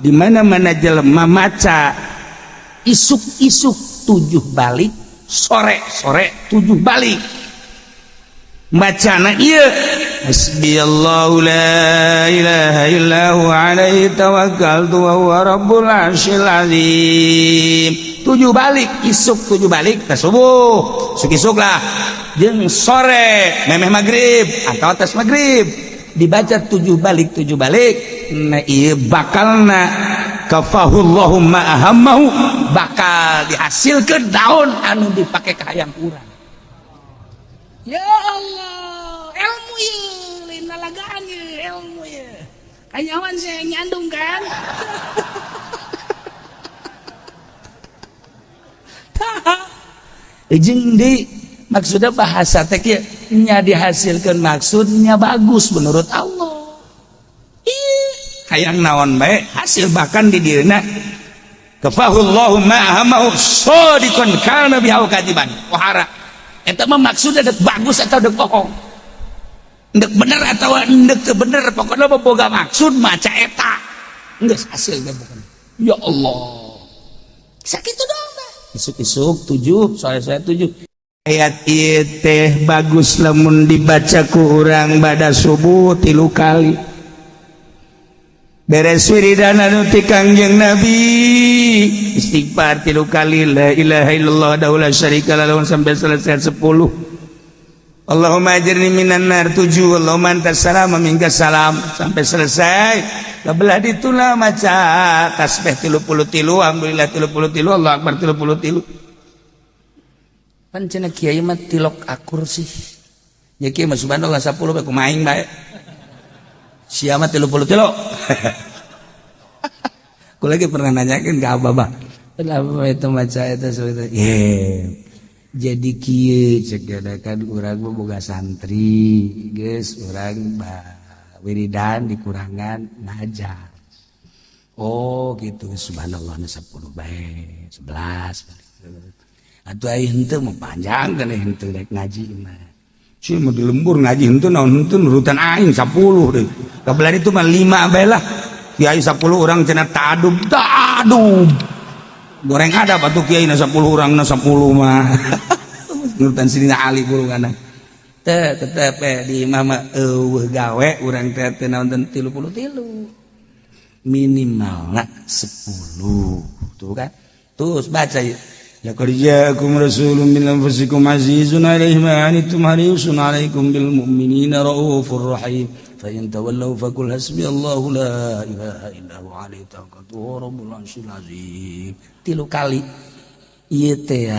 Di mana-mana jelema maca isuk-isuk 7 balik, sore-sore 7 balik. Bacana ieu hasbiyallahu la ilaha illa huwa alaihi tawakkaltu wa huwa rabbul arsyil azim. 7 balik, isuk 7 balik ke subuh, isuk-isuk lah. Jeung sore memeh maghrib atau atas maghrib dibaca 7 balik 7 balik. Nah ieu bakalna kafahullahu ma ahammahu, bakal dihasilkeun daun anu dipake ka hayang urang. Ya Allah, ilmu ieu lain lalagaan ieu, ilmu ieu. Kanyawan saya nyandung kan. Tah. Jeung di maksudnya bahasa teh kieu nya dihasilkeun maksudnya bagus menurut Allah. Ih, hayang naon bae hasil bahkan di dirina kafahullahu ma ahammahu shadiqan kana bihi katiban. Wahara. Eta mah maksudnya dek bagus atau dek bohong, dek bener atau dek teu bener, pokoknya mah boga maksud maca eta geus hasilnya bukan. Ya Allah, sakitu doang teh. Isuk-isuk 7, sore-sore 7. Ayat ieu teh bagus lamun dibaca ku urang bada subuh 3 kali. Beres wiridan anu ti Kangjeng Nabi, istighfar 3 kali, la ilaha illallah wahdahu la syarika lahu sampai selesai 10. Allahumma ajirni minan nar 7, Allahumma antas salam wa minkas salam sampai selesai. Belah dituna maca tasbih 33, alhamdulillah 33, Allah akbar 33. Pan cenah kiai mah tilok akur sih. Ya kiai mah subhanallah 10 bae kumaha aing bae. Sia mah 33. Aku lagi pernah nanyakin ke Abah, kenapa itu maca itu itu. Yeah. Jadi kieu cek kan urang mah boga santri, geus urang wiridan dikurangan ngajar. Oh gitu, subhanallah 10 bae, 11 balik. Atuh ai henteu mah panjang kan henteu rek ngaji mah. Sih mau di lembur ngaji henteu naon henteu nurutan aing 10 deui. Kabelah itu mah 5 bae lah. Kiai 10 orang cenah ta'adub, ta'adub. Goreng ada batu kiai na 10 orang na 10 mah. Nurutan Sidina Ali burungana. Teh tetep di imah mah eueuh gawe urang teh teu naon 33. Minimalna 10. Tuh kan. Terus baca yuk. Laqad ja'akum rasulun min anfusikum azizun 'alaihi ma 'anittum harisun 'alaikum bil mu'minina raufur rahim. Fa in tawallaw faqul hasbiyallahu la ilaha illa huwa 'alaihi tawakkaltu wa rabbul 'arsyil azim. 3 kali. Ieu teh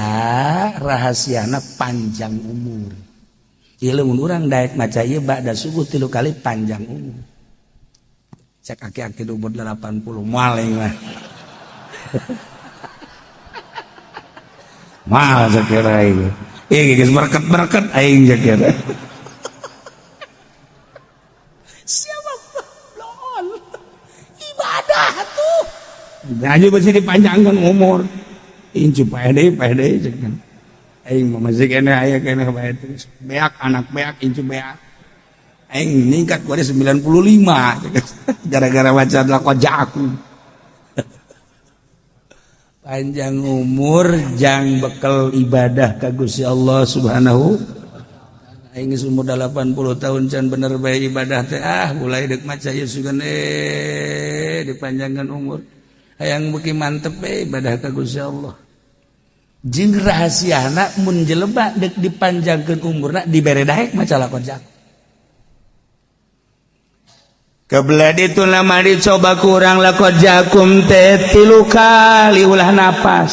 rahasiana panjang umur. Ieu lamun urang daek maca ieu ba'da subuh 3 kali panjang umur. Cek aki-aki umur 80 moal aing mah. Mahal sakira aing. Ieu geus berket-berket aing sakira. Siapa lol. Ibadah tuh. Ngaji pasti dipanjangkan umur. Incu pae deui cek. Aing mah masih keneh aya keneh bae terus. Beak anak beak incu beak. Aing ningkat gua 95 gara-gara baca laqad ja'akum. Panjang umur jang bekel ibadah ka Gusti Allah Subhanahu. Aing geus umur 80 tahun can bener bae ibadah teh ah mulai deuk maca ieu sugan dipanjangkan umur. Hayang beuki mantep bae ibadah ka Gusti Allah. Jeung rahasiana mun jelema deuk dipanjangkeun umurna dibere daek maca laqad ja'akum. Kebelah itu nama dicoba kurang laqad ja'akum teh 3 kali ulah napas.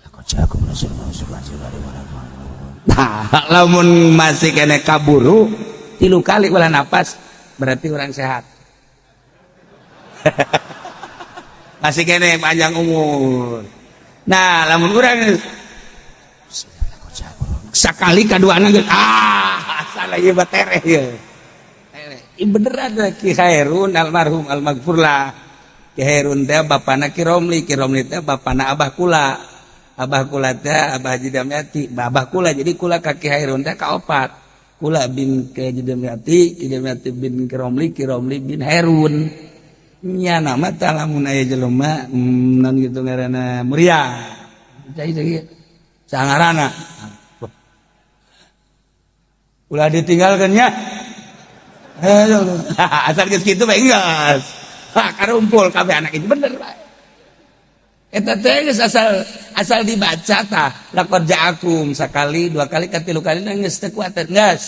Laqad ja'akum rasulun. Nah, lamun masih kene kaburu 3 kali ulah napas berarti orang sehat. Masih kene panjang umur. Nah, lamun urang sekali kaduana geus ah salah ieu mah tereh ieu. Tereh. Ieu beneran Ki Khairun almarhum almaghfurlah. Ki Khairun teh bapana Ki Romli, Ki Romli teh bapana Abah kula. Abah kula teh Abah Haji Damyati, Abah kula jadi kula ka Ki Khairun teh kaopat. Kula bin ke Jidamiati, Jidamiati bin Kiromli, Kiromli bin Herun. Nya nama tah lamun aya jelema non gitu ngaranna Muria. Cai cai sangarana. Ulah ditinggalkeun nya. Asal geus kitu bae geus. Ha karumpul kabeh anak itu bener bae. Eta teh geus asal asal dibaca tah laqad ja'akum sakali dua kali katilu kali geus teu kuat geus.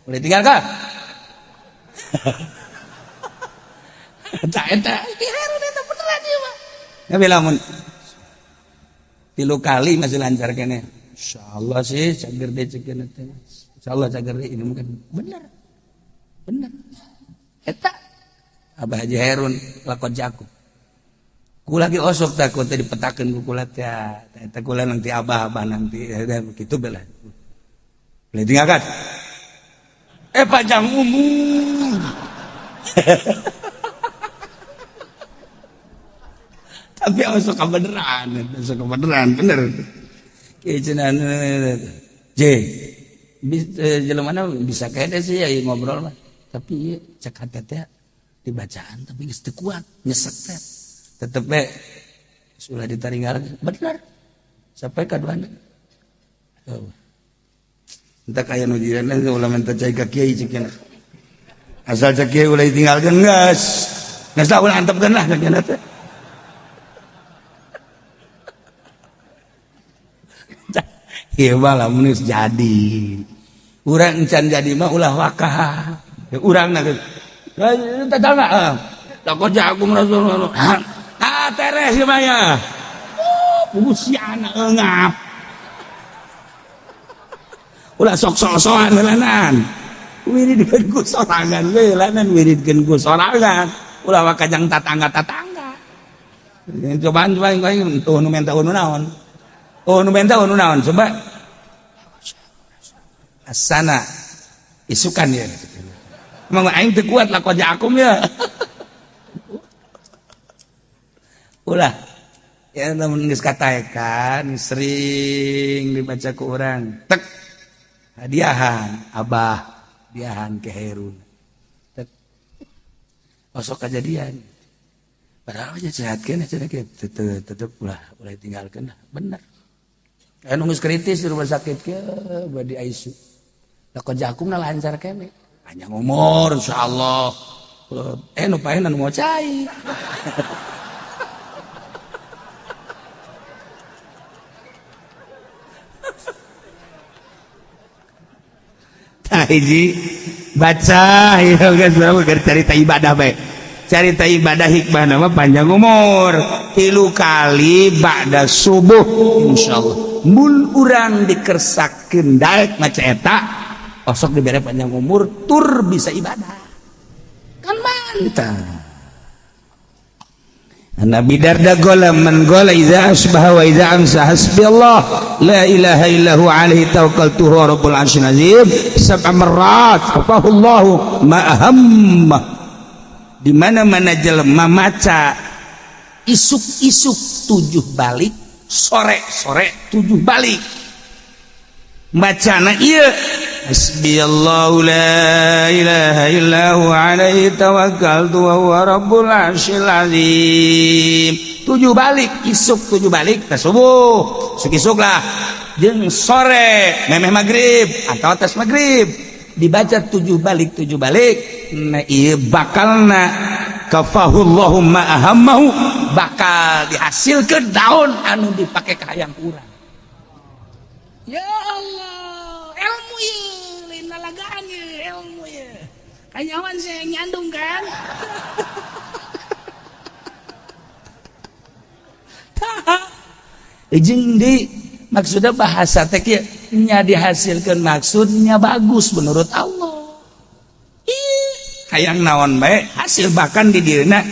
Boleh tinggalkan. Eta eta Herun eta beneran ieu mah. Tapi lamun tilu kali masih lancar keneh. Insyaallah sih cager deui ceuk teh. Insyaallah cager deui ini mungkin bener. Bener. Eta Abah Haji Herun laqad ja'akum. Ku lagi osok takut teh dipetakeun ku kula teh. Eta kula nanti abah-abah nanti begitu bela. Boleh tinggalkan. Panjang umur. Tapi osok kebeneran, osok kebeneran bener. Kieu cenah J. Jelema bisa kene sih ya ngobrol mah. Tapi ieu cek hate teh dibacaan tapi geus teu kuat, nyesek teh. Tetep we sudah ditaringgal bener sampai kaduana. Oh. Entah kaya nu jiran ulah minta cai ka kiai cek cenah. Asal cek kiai ulah ditinggalkeun geus. Geus lah ulah antepkeun lah cek cenah teh. Ieu mah lamun geus jadi. Urang encan jadi mah ulah wakah. Urang na geus. Tetangga. Takut jago Rasulullah. Ah teres ieu mah ya. Oh, si anak engap. Ulah sok-sok-sokan heulanan. Wiridkeun ku sorangan we heulanan wiridkeun ku sorangan. Ulah wakajang tatangga-tatangga. Cobaan coba aing tuh nu menta nu naon. Oh nu menta nu naon coba. Asana isukan ya. Emang aing teu kuat lah koja akum ya. Ulah. Ya lamun geus kataekan sering dibaca ku urang. Tek. Hadiahan abah, hadiahan ke Herun. Tek. Osok kejadian. Padahal aja sehat keneh cenah kieu tetep ulah ulah tinggalkeun lah. Bener. Anu geus kritis di rumah sakit kieu bade ICU. Laqad ja'akum lancar keneh. Panjang umur insyaallah. Nu paehan anu mau cai. Tah hiji baca ieu geus urang carita ibadah bae. Carita ibadah hikmah nama panjang umur. 3 kali ba'da subuh insyaallah. Mun urang dikersakeun daek maca eta osok dibere panjang umur tur bisa ibadah. Kan mantap. Nabi Darda gola man gola iza asbaha wa iza amsa hasbi Allah la ilaha illahu alaihi tawakkaltu huwa rabbul arsyil azim sab'a marrat fahullahu ma ahamma. Di mana-mana jelema maca isuk-isuk 7 balik, sore-sore 7 balik. Bacana ieu hasbiyallahu la ilaha illa huwa alaihi tawakkaltu wa huwa rabbul arsyil azim. 7 balik, isuk 7 balik teh subuh, isuk-isuk lah. Jeung sore memeh magrib atau atas magrib dibaca 7 balik 7 balik. Nah ieu bakalna kafahullahu ma ahammahu, bakal dihasilkeun daun anu dipake ka hayang urang. Ya Allah, ilmu ieu lain lalagaan ieu ilmu ieu. Kanyawan saya nyandung kan. Tah. Jeung di maksudnya bahasa teh kieu nya dihasilkeun maksudnya bagus menurut Allah. Ih, hayang naon bae hasil bahkan di dirina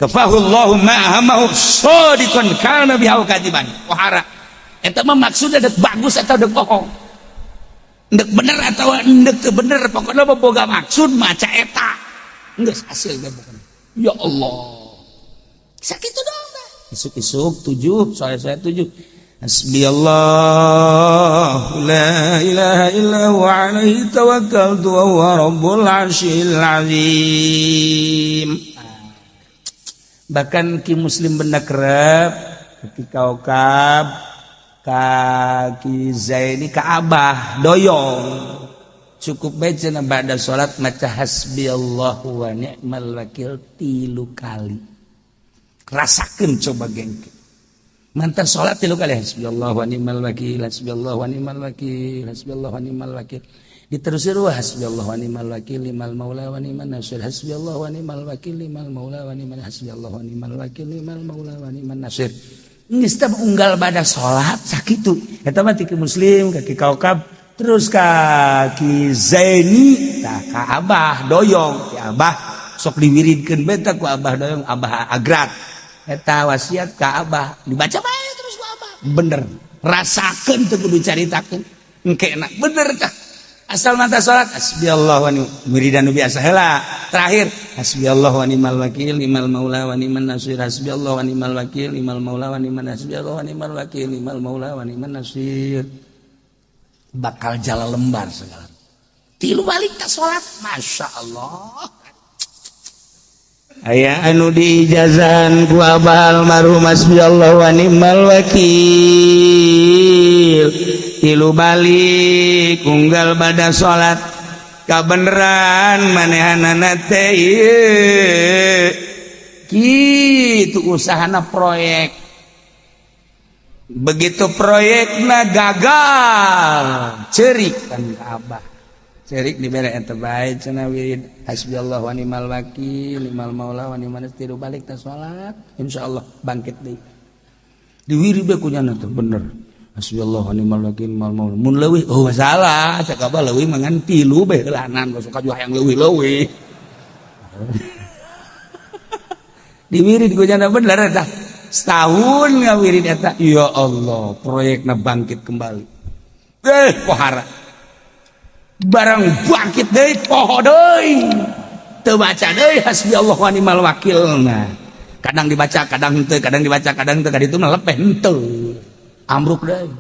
kafahullahu ma ahammahu shadiqan kana bihi kadiban. Wahara. Eta mah maksudnya dek bagus atau dek bohong, dek bener atau dek teu bener, pokoknya mah boga maksud maca eta geus hasil ge pokokna. Ya Allah, sakitu doang teh. Isuk-isuk 7, sore-sore 7. Hasbiyallah la ilaha illa huwa alaihi tawakkaltu wa huwa rabbul arsyil azim. Bahkan Ki Muslim benda kerep ketika okab ka Ki Zaini ka Abah Doyong cukup bae cenah ba'da salat maca hasbiyallahu wa ni'mal wakil 3 kali. Rasakeun coba gengke. Mantan salat 3 kali hasbiyallahu wa ni'mal wakil, hasbiyallahu wa ni'mal wakil, hasbiyallahu wa ni'mal wakil. Diterusir wa hasbiyallahu wa ni'mal wakil limal maula wa ni'man nasir, hasbiyallahu wa ni'mal wakil limal maula wa ni'man, hasbiyallahu wa ni'mal wakil limal maula wa ni'man nasir. Geus teh unggal bada salat sakitu. Eta mah ti Muslim ka Ki Kaukab terus ka Ki Zaini tah ka Abah Doyong. Ki Abah sok diwiridkeun bae ku Abah Doyong, Abah Agrat. Eta wasiat ka Abah dibaca bae terus ku Abah. Bener. Rasakeun teu kudu caritakeun. Engke enak bener tah. Asal mata salat hasbiyallahu wa ni'mal wiridan nu biasa heula. Terakhir hasbiyallahu wa ni'mal wakil ni'mal maula wa ni'man nasir, hasbiyallahu wa ni'mal wakil ni'mal maula wa ni'man hasbiyallahu wa ni'mal wakil ni'mal maula wa ni'man nasir. Bakal jala lembar segala. 3 balik ka salat, Masya Allah. Aya anu diijazahan ku Abah almarhum hasbiyallahu wa ni'mal wakil. 3 balik unggal bada salat kabeneran manehanana teh ieu. Kitu usahana proyek. Begitu proyekna gagal, cerik kan ka Abah. Cerik dibere eta bae cenah wirid hasbiyallahu wa ni'mal wakil ni'mal maula wa ni'man nasir 3 balik ta salat, insyaallah bangkit deui. Diwirid bae ku nyana teh bener. Hasbiyallahu wa ni'mal wakil ni'mal maula. Mun leuwih oh salah, cek Abah leuwih mah ngan 3 bae heulanan sok ka hayang leuwih-leuwih. Diwirid ku nyana bener eta. Setahun ngawirid eta, ya Allah, proyekna bangkit kembali. Pohara. Barang bangkit deui poho deui. Teu baca deui hasbiyallahu wa ni'mal wakilna. Kadang dibaca, kadang henteu, kadang dibaca, kadang henteu, kadang itu mah lepeh henteu. Amruk deui.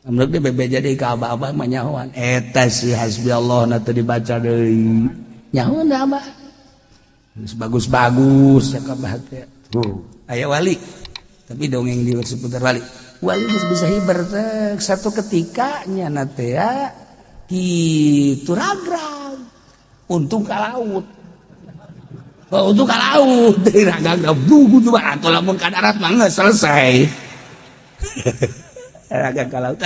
Amruk deui bebe jadi ka abah-abah mah nyahoan. Eta si hasbiyallah na teu dibaca deui. Nyahoan da abah. Geus bagus-bagus cek abah teh. Tuh, aya wali. Tapi dongeng di seputar wali. Wali geus bisa hiber teh satu ketika nyana teh ya kitu ragrag. Untung ka laut. Oh, untung ka laut deui ragrag bugu coba atuh lamun ka darat mah geus selesai. Ragrag ka laut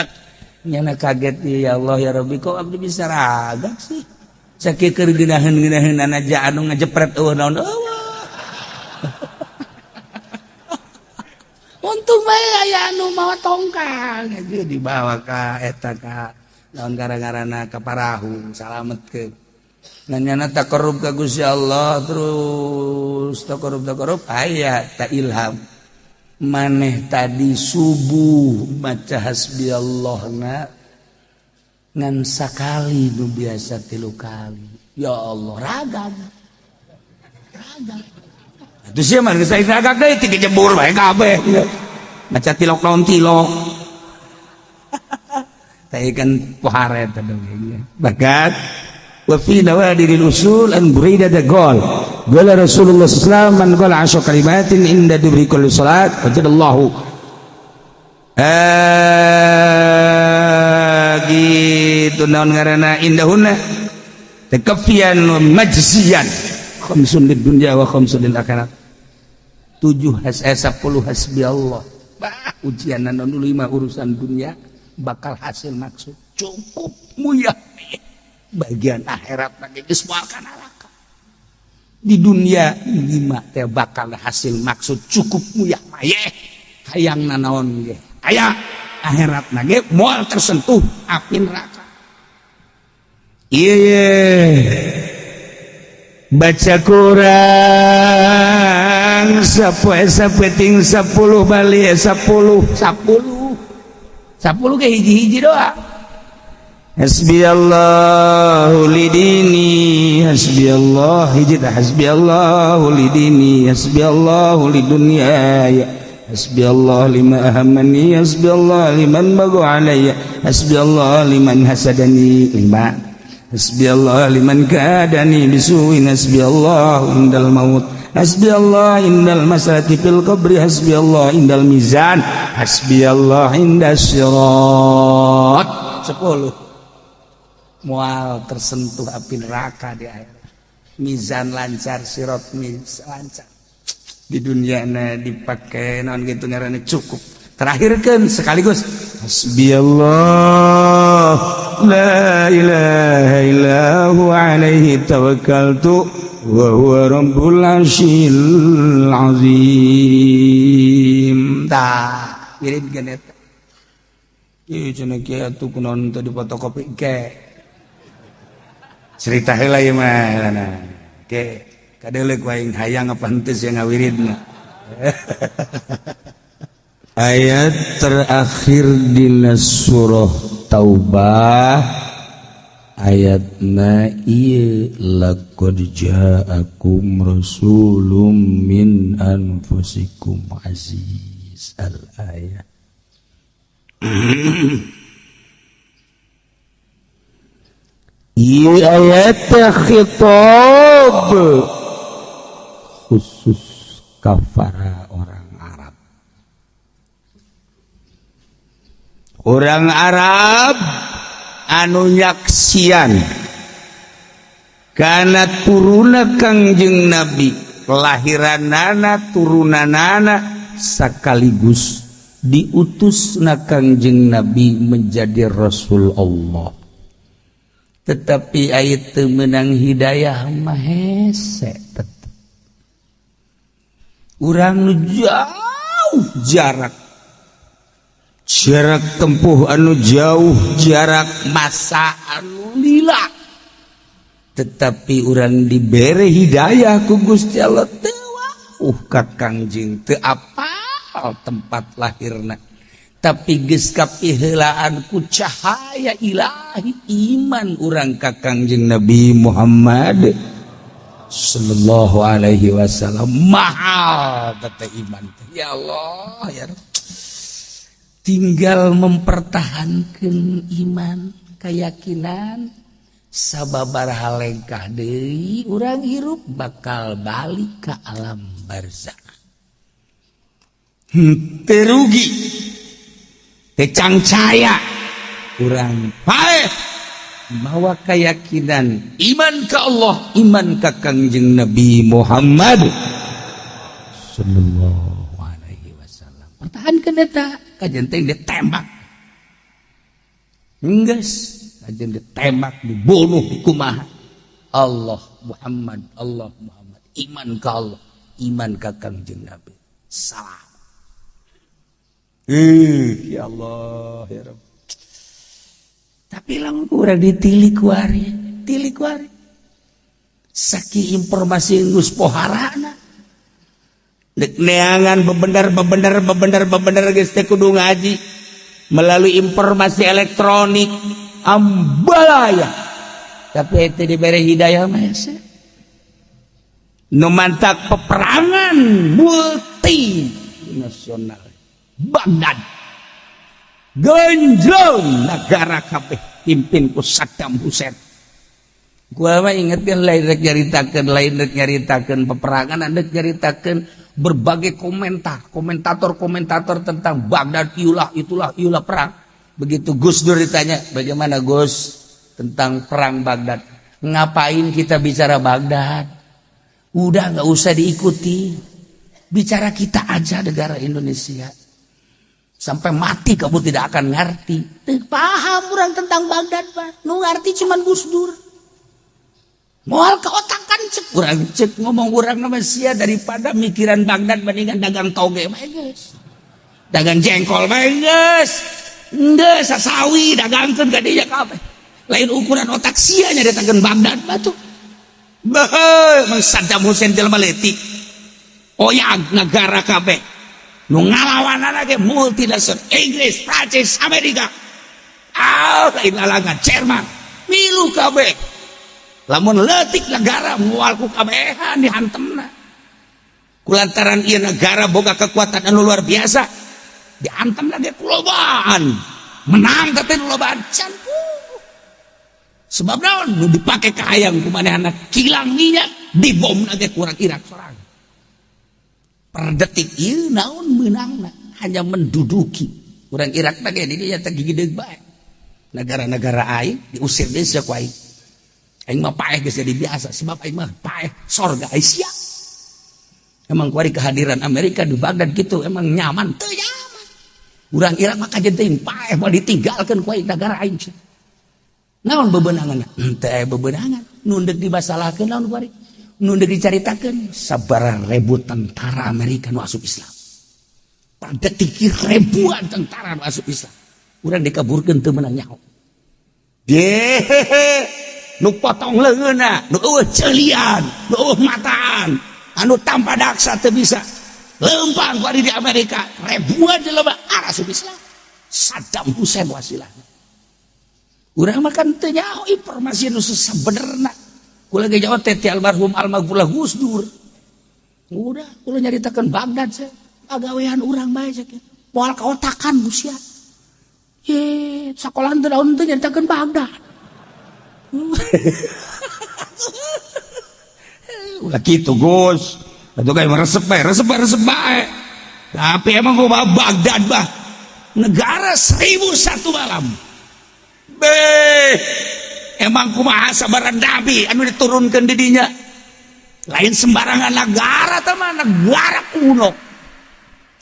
nyana kaget ya Allah ya Rabbi kok abdi bisa ragrag sih. Sakieu keur geunaheun-geunaheunana aja anu ngajepret eueuh naon eueuh. Untung bae aya anu mawa tongkang aja dibawa ka eta ka naon gara-garana ka parahu salametkeun. Nanyana taqarrub ka Gusti Allah terus taqarrub aya ta ilham. Maneh tadi subuh maca hasbiyallahna ngan sakali nu biasa 3 kali. Ya Allah ragam. Ragam. Atuh sia mah geus ragam deui ti jebur bae kabeh. Maca tilok naon tilok. Teh kan pohara eta dongengnya. Bahkan wa fi nawadiril usul an Buraidah qala qala Rasulullah sallallahu alaihi wasallam man qala 10 kalimatin inda dubri kulli salat wajadallahu gitu naon ngaranna indahunna takafian wa majziyan khamsun lid dunya wa khamsun lil akhirat. 7 10 hasbiyallah. Bah ujian anu 5 urusan dunia bakal hasil maksud cukup muyah bagian akhirat lagi geus moal ka neraka. Di dunia 5 teh bakal hasil maksud cukup muyah mayeh hayang nanaon ge aya akhirat ge moal tersentuh api neraka. Ieu baca kurang sapoe sapeting 10 bali 10 10 10 ge hiji-hiji doa. Hasbiyallahu lidini hasbiyallah hiji tah hasbiyallahu lidini hasbiyallahu lidunyaya Hasbi Allah lima ahammani, hasbi Allah liman bago alayya, hasbi Allah liman hasadani. Lima. Hasbi Allah liman kadani bisuin, hasbi Allah indal maut, hasbi Allah indal masalati fil qabri, hasbi Allah indal mizan, hasbi Allah indas sirat. 10. Moal tersentuh api neraka di akhir. Mizan lancar, sirat lancar. Di dunia na dipakai naon gitu ngaranna cukup. Terakhirkan sekaligus hasbi Allah la ilaha illa huwa alaihi tawakkaltu wa huwa rabbul arsyil azim. Tah, wirid genet. Ih, cenah kieu atuh kunaon teu difotokopi ke. Cerita heula ieu mah nah. Ke kadeuleuk waing hayang apa henteu sia ngawiridna. Ayat terakhir dina surah Taubah, ayatna ieu: laqad ja'akum rasulun min anfusikum aziz, al ayat. Ieu ayat khitab khusus kafara orang Arab. Orang Arab anu nyaksian karena turuna Kangjeng Nabi, kelahiranana, turunanana, sekaligus diutus na Kangjeng Nabi menjadi Rasul Allah, tetapi ayat teu meunang hidayah mah hese tetep. Urang nu jauh jarak, jarak tempuh anu jauh, jarak masa anu lila, tetapi urang dibere hidayah ku Gusti Allah, teu wauh ka Kangjeng, teu apal tempat lahirna, tapi geus kapiheulaan ku cahaya ilahi iman urang ka Kangjeng Nabi Muhammad sallallahu alaihi wasallam. Mahal teh iman teh, ya Allah ya Rabb. Tinggal mempertahankan iman, keyakinan, sababaraha lengkah deui urang hirup bakal balik ke alam barzakh. Teu rugi, teu cangcaya urang paeh mawa keyakinan iman ke Allah, iman ka Kangjeng Nabi Muhammad sallallahu alaihi wasallam. Pertahankan eta, kajen teh ditembak geus, kajen ditembak, dibunuh, dikumaha, Allah Muhammad, Allah Muhammad, iman ka Allah, iman ka Kangjeng Nabi. Salam. Ya Allah ya Rabb. Tapi lamun kurang ditilik kuari, tilik kuari, saking informasi geus poharana, dek neangan bebener bebener bebener bebener geus teh kudu ngaji, melalui informasi elektronik ambalaya, tapi itu diberi hidayah mah hese. Nu mantak peperangan multi nasional Baghdad genjlong negara kabeh pimpin ku Saddam Hussein. Gua mah ingetkeun, lain rek nyaritakeun, lain rek nyaritakeun peperangan, rek nyaritakeun berbagai komentar komentator-komentator tentang Baghdad, iulah itulah iulah perang. Begitu Gus Dur ditanya, "Bagaimana, Gus, tentang perang Baghdad?" "Ngapain kita bicara Baghdad? Udah, nggak usah diikuti, bicara kita aja, negara Indonesia. Sampai mati kamu tidak akan ngerti." Teu paham orang tentang Baghdad, Pak. Nu ngerti cuman Gus Dur. Moal ke otak kan cek urang, cek ngomong urang nama sia, daripada mikiran Baghdad mendingan dagang toge mah geus. Dagang jengkol mah geus. Geus sasawi dagangkeun ka dinya kabeh. Lain ukuran otak sia nyaritakeun Baghdad mah tuh. Beuh, Saddam Hussein jelema leutik. Oyag negara kabeh. Nu ngalawanana ge multinasional Inggris, Prancis, Amerika. Ah, lain lalangan Jerman. Milu kabeh. Lamun leutik negara moal ku kabehan dihantemna. Kulantaran ieu negara boga kekuatan anu luar biasa, diantam lagi kulobaan, menang teh lobaan can. Sebab naon nu dipake kahayang ku manehna? Kilang minyak dibom lagi kurang Irak sorang per detik ieu. Naon meunangna? Hanya menduduki. Urang Irak lagi di dinya teh gigideug bae, negara-negara aing diusir deui sia ku aing. Aing mah paeh geus jadi biasa, sebab aing mah paeh sorga aing sia. Emang kuari kehadiran Amerika di Baghdad gitu emang nyaman? Teu nyaman. Urang Irak mah kajen teuing paeh mah ditinggalkeun ku aing negara aing. Naon bebenangan? Teu aya bebenangan. Nu deuk dimasalahkeun naon kuari? Nu deuk dicaritakeun sabaraha ribu tentara Amerika nu asup Islam. Per detik ribuan tentara nu asup Islam. Urang dikaburkeun teu meunang nyaho. Ye, nu potong leungeunna, nu eueuh ceulian, nu eueuh mataan, anu tanpa daksa teu bisa lempang kuari di Amerika ribuan jelema asup Islam. Saddam Hussein wasilah. Urang mah kan teu nyaho informasi nu sabenerna. Kula ge jawab teh almarhum almaghfurlah Gus Dur. Udah, kula nyaritakeun Baghdad saya. Pagawean urang bae cek. Moal kaotakan sia. Ye, sakola teu daun teu nyaritakeun Baghdad. Ulah kitu, Gus. Atuh kayak resep bae, resep bae, resep bae. Tapi emang gua Baghdad bah. Negara 1001 malam. Beh, emang kumaha sabaran nabi anu diturunkan di dinya. Lain sembarangan negara teman, negara kuno.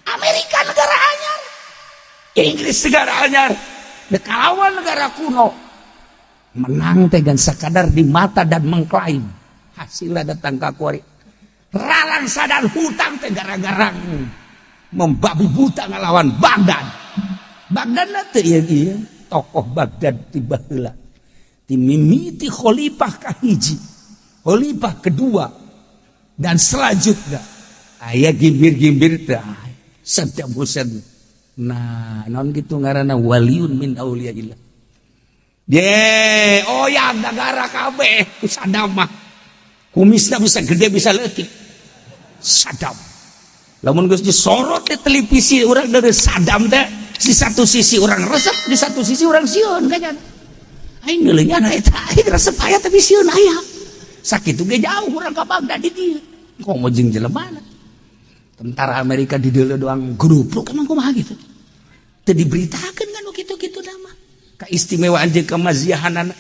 Amerika negara anyar. Inggris negara anyar. Kalawan negara kuno. Menang teh gan sakadar di mata dan mengklaim. Hasilnya datang ka kuari. Ralang sadar hutang teh gara-gara membabi buta ngalawan Baghdad. Baghdad teh ieu ieu tokoh Baghdad ti baheula. Ti mimiti khalifah kahiji, khalifah kedua dan selanjutnya aya gimbir-gimbir teh Saddam Hussein. Nah, non gitu ngaranna waliun min auliyaillah. Ye, oh ya negara kabeh ku Saddam mah. Kumisna bisa gede bisa leutik. Saddam. Lamun geus disorot di televisi urang dari Saddam teh, di satu sisi orang resep, di satu sisi orang sieun kan. Aing neuleungan eta aing resep aya tapi sieun aya. Sakitu ge jauh urang ka Baghdad di dieu. Komo jeung jelemana. Tentara Amerika di dieu doang grupluk, emang kumaha gitu. Teu diberitakeun kan kitu-kitu nama. Keistimewaan jeung kemaziahanana.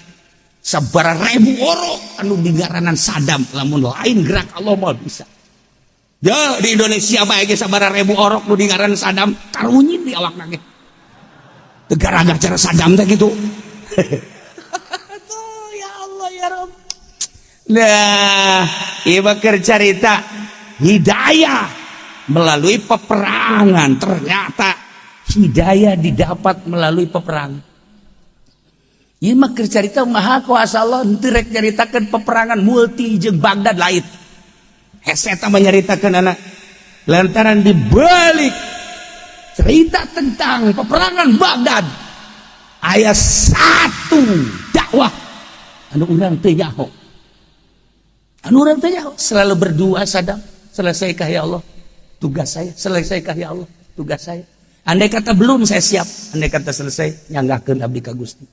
Sabaraha ribu orok anu digaranan Saddam, lamun lain gerak Allah mah bisa. Ya di Indonesia bae ge sabaraha ribu orok nu dingaran Saddam karunyin di awakna ge. Teu gara-gara cara Saddam teh gitu. Aduh, ya Allah ya Rabb. Nah, ieu mah keur carita hidayah melalui peperangan. Ternyata hidayah didapat melalui peperangan. Ieu mah keur carita maha kuasa Allah, henteu rek nyaritakeun peperangan multi jeung Baghdad lain. Hese eta mah nyaritakeun anak lantaran dibalik cerita tentang peperangan Baghdad aya satu dakwah anu urang teu nyaho, anu urang teu nyaho. Selalu berdua Saddam, "Selesaikah ya Allah tugas saya? Selesaikah ya Allah tugas saya? Andai kata belum, saya siap. Andai kata selesai, nyanggahkeun abdi ka Gusti."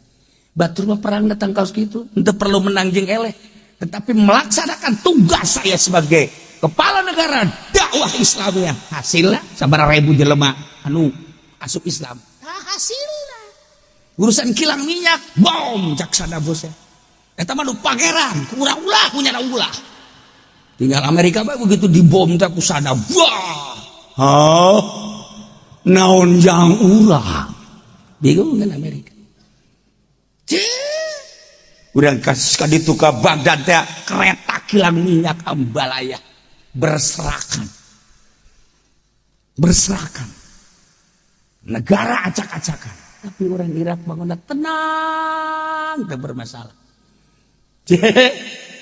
Batur mah perang datang kaos kitu henteu perlu menang jeung eleh, tetapi melaksanakan tugas saya sebagai kepala negara, dakwah Islamnya. Hasilnya sabaraha ribu jelema anu asup Islam. Nah, hasilnya urusan kilang minyak bom jaksa bosnya eta mah nu pangeran kurang ulah punya ulah tinggal Amerika bae. Begitu dibom teh ku Saddam, wah, hah, naon jang ulah? Bingung kan Amerika. Urang kasus ka ditu ka Baghdad teh kereta kilang minyak ambalaya berserakan, berserakan, negara acak-acakan, tapi orang Irak bangun tenang, tidak bermasalah.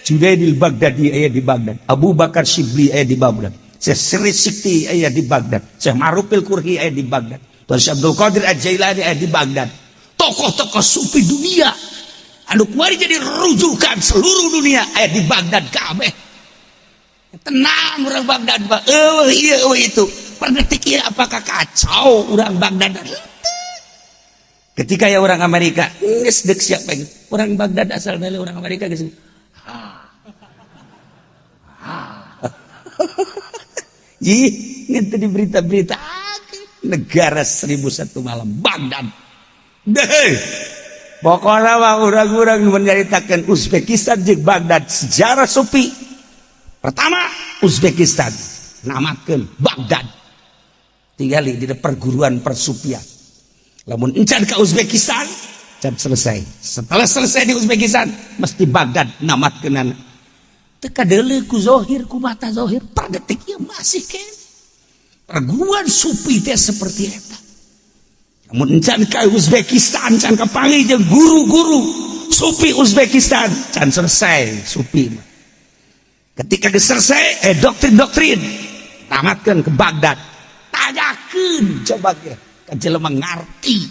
Junaidil Baghdadi aya di Baghdad, Abu Bakar Shibli aya di Baghdad, Syekh Sirri Sikti aya di Baghdad, Syekh Ma'rufil Karkhi aya di Baghdad, Tuan Syekh Abdul Qadir Al-Jailani aya di Baghdad. Tokoh-tokoh sufi dunia anu kuari jadi rujukan seluruh dunia aya di Baghdad kabeh. Tenang orang Baghdad mah. Eueuh ieu, eueuh itu. Per detik ieu apakah kacau orang Baghdad? Ketika ya orang Amerika geus deuk siap lagi. Orang Baghdad asal dari orang Amerika geus. Ha. Ha. Ih, ngente di berita-berita negara 1001 malam Baghdad. Deh. Pokoknya mah urang-urang menyaritakan Uzbekistan jeung Baghdad sejarah sufi. Pertama Uzbekistan namatkeun Baghdad. Tinggali di perguruan persufian. Lamun encan ke Uzbekistan, can selesai. Setelah selesai di Uzbekistan, mesti Baghdad namatkeunana. Teu kadeuleu ku zohir, ku mata zohir, per detik ieu masih keneh. Perguruan sufi teh seperti eta. Namun encan ke Uzbekistan, can kapanggih jeung guru-guru sufi Uzbekistan, can selesai sufi mah. Ketika geus selesai, doktrin-doktrin tamatkeun ke Baghdad. Tanyakeun coba ge ka jelema ngarti.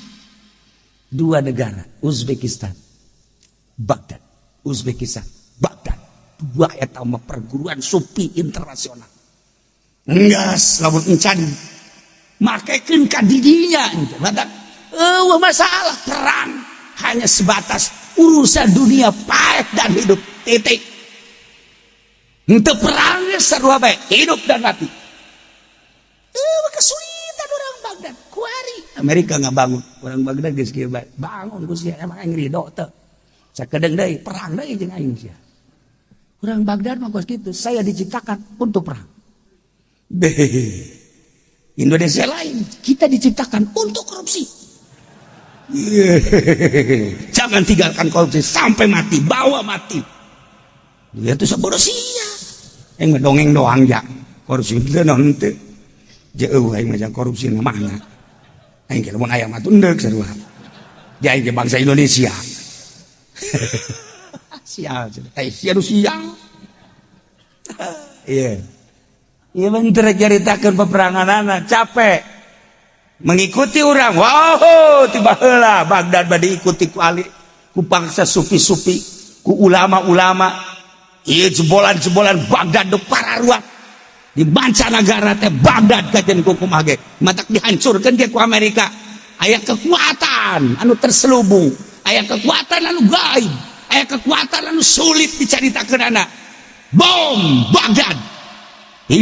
Dua negara, Uzbekistan, Baghdad, Uzbekistan, Baghdad. Dua eta mah perguruan sufi internasional. Enggas lamun encan makekeun ka didinya badak eueuh masalah perang, hanya sebatas urusan dunia, paeh dan hidup, titik. Henteu perangnya sarua bae, hidup dan mati. Eueuh kesulitan orang Baghdad kuari. Amerika nggak bangun, orang Baghdad geus kieu bae, bangun ku sia, emang aing ridho teu? Sakedeung deui perang deui jeung aing sia. Orang Baghdad mah kos kitu, saya diciptakan untuk perang. Deh. Indonesia lain, kita diciptakan untuk korupsi. Jangan tinggalkan korupsi sampai mati, bawa mati. Dia tuh sabodo sia. Aing mah dongeng doang ya. Korupsi teu naon teu. Jeuh aing mah korupsi na mana. Aing ge lamun aya mah tunduk sarua. Dia aing ge bangsa Indonesia. Sial, eh sia nu sial. Iya. Iya bener, caritakeun peperangan anak capek mengikuti orang. Wow, tiba heula Baghdad bade diikuti ku ali, ku bangsa sufi-sufi, ku ulama-ulama. Iya, jebolan-jebolan Baghdad do pararuat di mancanagara teh. Baghdad kajen ku kumaha ge matak dihancurkeun ge ku Amerika. Aya kekuatan anu terselubung, aya kekuatan anu gaib, aya kekuatan anu sulit dicaritakeun. Anak bom Baghdad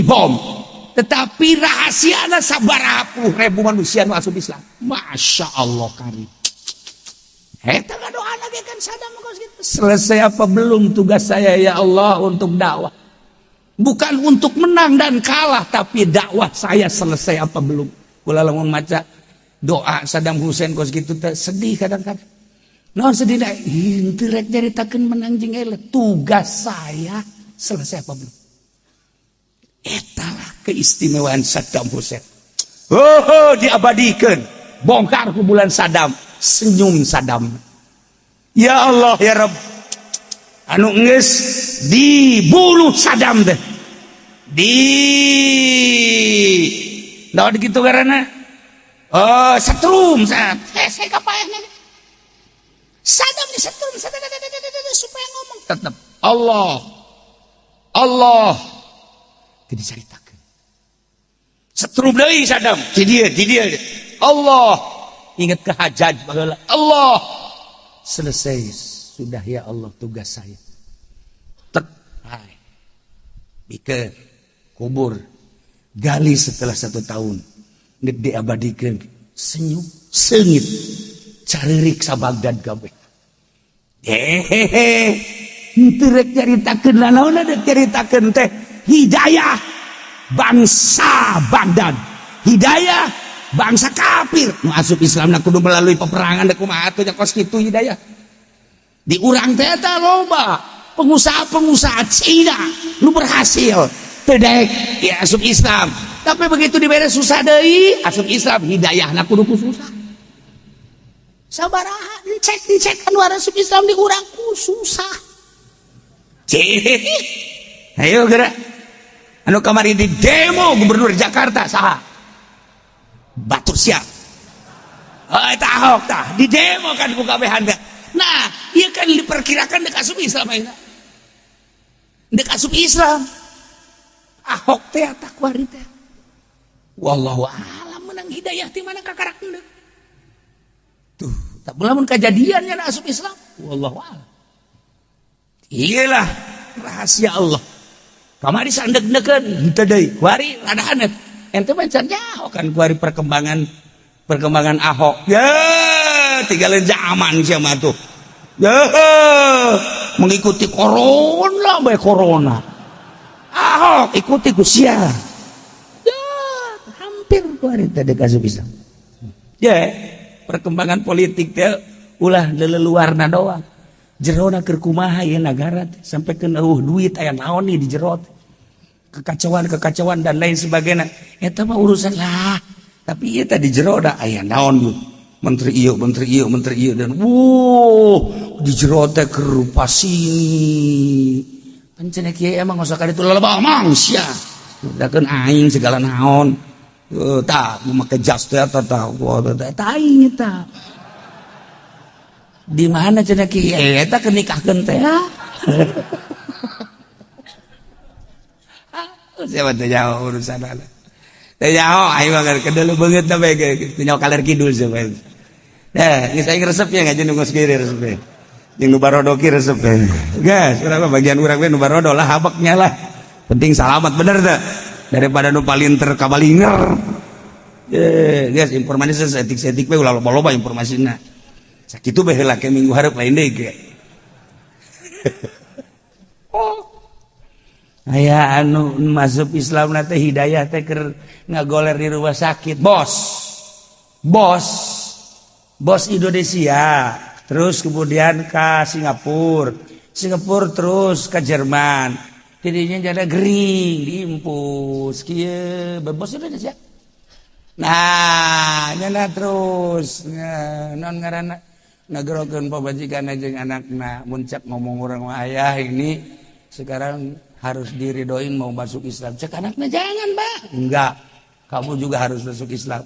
bom, tetapi rahasiana sabaraha puluh ribu manusia nu asup Islam. Masya Allah karim. Eta doa lagi kan Saddam gitu. Selesai apa belum tugas saya, ya Allah, untuk dakwah? Bukan untuk menang dan kalah, tapi dakwah saya selesai apa belum? Kula lamun maca doa Saddam Hussein kos gitu sedih kadang-kadang. Non sedih dah, henteu rek nyaritakeun menang jeung eleh. Tugas saya selesai apa belum? Etalah keistimewaan Saddam Hussein. Oh, diabadikan. Bongkar kuburan Saddam, senyum Saddam. Ya Allah ya Rabb. Anu geus dibunuh Saddam teh. Di naon gitu karena oh setrum saat saya kapaehna. Saddam disetrum supaya ngomong tetap Allah Allah tidak diceritakan. Setrum deui Saddam di dia, di dia Allah, ingat ke Hajjaj baheula, Allah, selesai sudah ya Allah tugas saya. Tek hai biker kubur, gali setelah satu tahun nek diabadikan, senyum sengit caririk sa Baghdad kabeh. Hehehe, henteu rek caritakeun naon, rek caritakeun teh hidayah bangsa Baghdad, hidayah bangsa kafir nu asup Islam kudu melalui peperangan. Da kumaha atuh nya kos kitu hidayah di urang teh? Eta loba pengusaha-pengusaha Cina nu berhasil teu daek ya asup Islam, tapi begitu dibere susah deui asup Islam. Hidayahna kudu ku susah. Sabaraha cek cek anu asup Islam di urang ku susah. Cih, ayo gerak. Anu kamari di demo gubernur Jakarta saha? Batur siap. Oh, eta Ahok tah di demo kan ku kabehan. Nah, ieu kan diperkirakan dek asup Islam ayeuna. Dek asup Islam. Ahok teh takwari teh. Wallahu a'lam menang hidayah ti mana kakarak endek. Tuh, tak lamun kajadian nya asup Islam. Wallahu a'lam. Iyalah rahasia Allah. Kamari sandeg-degeun henteu deui. Kuari rada hanet. Ente mah can nyaho kan kuari perkembangan Ahok. Ya, tinggalin zaman sia mah tuh. Ya, mengikuti corona bae corona. Ahok ikuti ku sia. Ya, hampir kuari teh dek asup Islam. Ya, perkembangan politik teh ulah leleluarna doang. Jerona keur kumaha ieu nagara teh sampai ke eueuh duit aya naon nih di jero teh. Kekacauan-kekacauan dan lain sebagainya. Eta mah urusan lah. Tapi ieu tadi jero da aya naon ieu. Menteri ieu, menteri ieu, menteri ieu dan wuh di jero teh keur sini. Kan cenah kieu emang usah ka ditu loba omong sia. Udakeun aing segala naon. Tah make jas teh eta tah eta aing eta. Di mana cenah kieu eta keur nikahkeun teh. Siapa teh jauh urusan ana. Teh jauh aing mah kedelu beungeut na bae teh nyaho kaler kidul sia. Nah, geus aing resep ya ngaji nu geus kieu resep. Jeung nu barodo ki resep. Geus, urang mah bagian urang we nu barodo lah habeknya lah. Penting salamat bener teh. Daripada nu palinter kabalinger. Ye, geus informasi seetik-seetik we ulah loba-loba informasina. Sakitu bae heula ke minggu hareup lain deui ge. Oh. Aya anu masuk Islam na teh hidayah teh keur ngagoler di rumah sakit. Bos. Bos. Bos Indonesia. Terus kemudian ke Singapura. Singapura terus ke Jerman. Tidinya jadi gering diimpus kieu bos Indonesia. Nah, nyana terus non ngaranna ngagerokeun pamajikan jeung anakna muncak ngomong urang ayah ini sekarang harus diridoin mau masuk Islam. Cek anaknya jangan, Pak. Enggak. Kamu juga harus masuk Islam.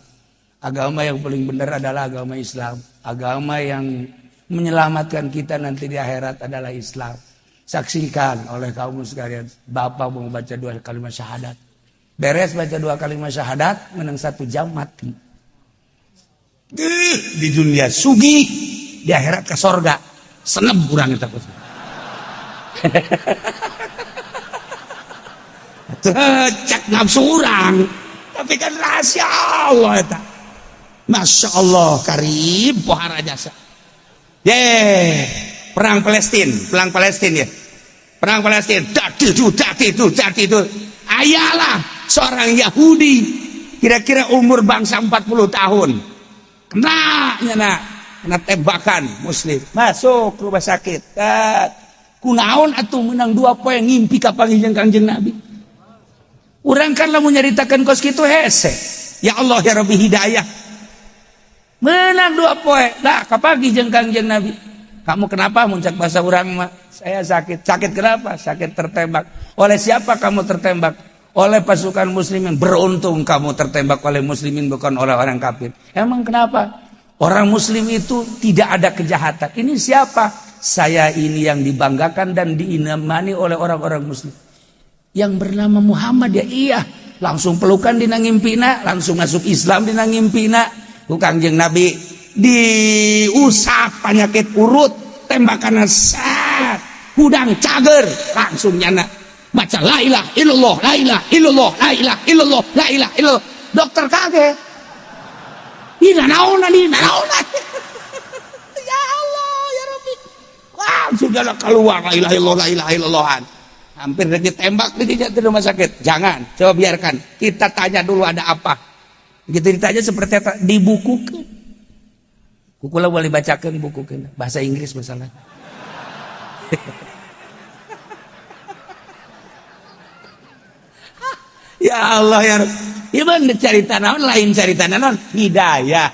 Agama yang paling benar adalah agama Islam. Agama yang menyelamatkan kita nanti di akhirat adalah Islam. Saksikan oleh kaum sekalian, bapak mau baca 2 kalimat syahadat. Beres baca 2 kalimat syahadat, menang 1 jam mati. Di dunia sugih, di akhirat ke sorga. Senep kurang eta. Cek nafsu urang, tapi kan rahasia Allah eta. Masya Allah karib pohara jasa. Ye, perang Palestina ya. Perang Palestina, dati itu, dati itu, dati itu. Ayalah seorang Yahudi kira-kira umur bangsa 40 tahun. Kena nyana, kena tembakan muslim. Masuk rumah sakit. Kunaon atuh menang 2 poe ngimpi ka panggih jeung Kangjeng Nabi. Urang kan lamun nyaritakeun kos kitu hese. Ya Allah ya Rabbi hidayah. Menang 2 poe. Lah kapanggih jeung Kangjeng Nabi. Kamu kenapa muncak bahasa urang mah? Saya sakit. Sakit kenapa? Sakit tertembak. Oleh siapa kamu tertembak? Oleh pasukan muslimin. Beruntung kamu tertembak oleh muslimin bukan oleh orang kafir. Emang kenapa? Orang muslim itu tidak ada kejahatan. Ini siapa? Saya ini yang dibanggakan dan diimani oleh orang-orang muslim. Yang bernama Muhammad ya iya. Langsung pelukan dina ngimpina, langsung masuk Islam dina ngimpina. Ku Kangjeng Nabi diusap penyakit urut, tembakan sat, hudang cager, langsung nyana baca la ilaha illallah, la ilaha illallah, la ilaha illallah, la ilaha illallah. Dokter kaget. Ih, naonan ieu, naonan. Ya Allah, ya Rabbi. Wah, sudah keluar la ilaha illallah, la ilaha illallah. Hampir ditembak di rumah sakit. Jangan, coba biarkan. Kita tanya dulu ada apa. Begitu ditanya seperti apa, dibukukan. Kukula boleh bacakan buku bahasa Inggris masalah. Ya Allah ya Rabb. Ieu carita naon lain carita naon hidayah.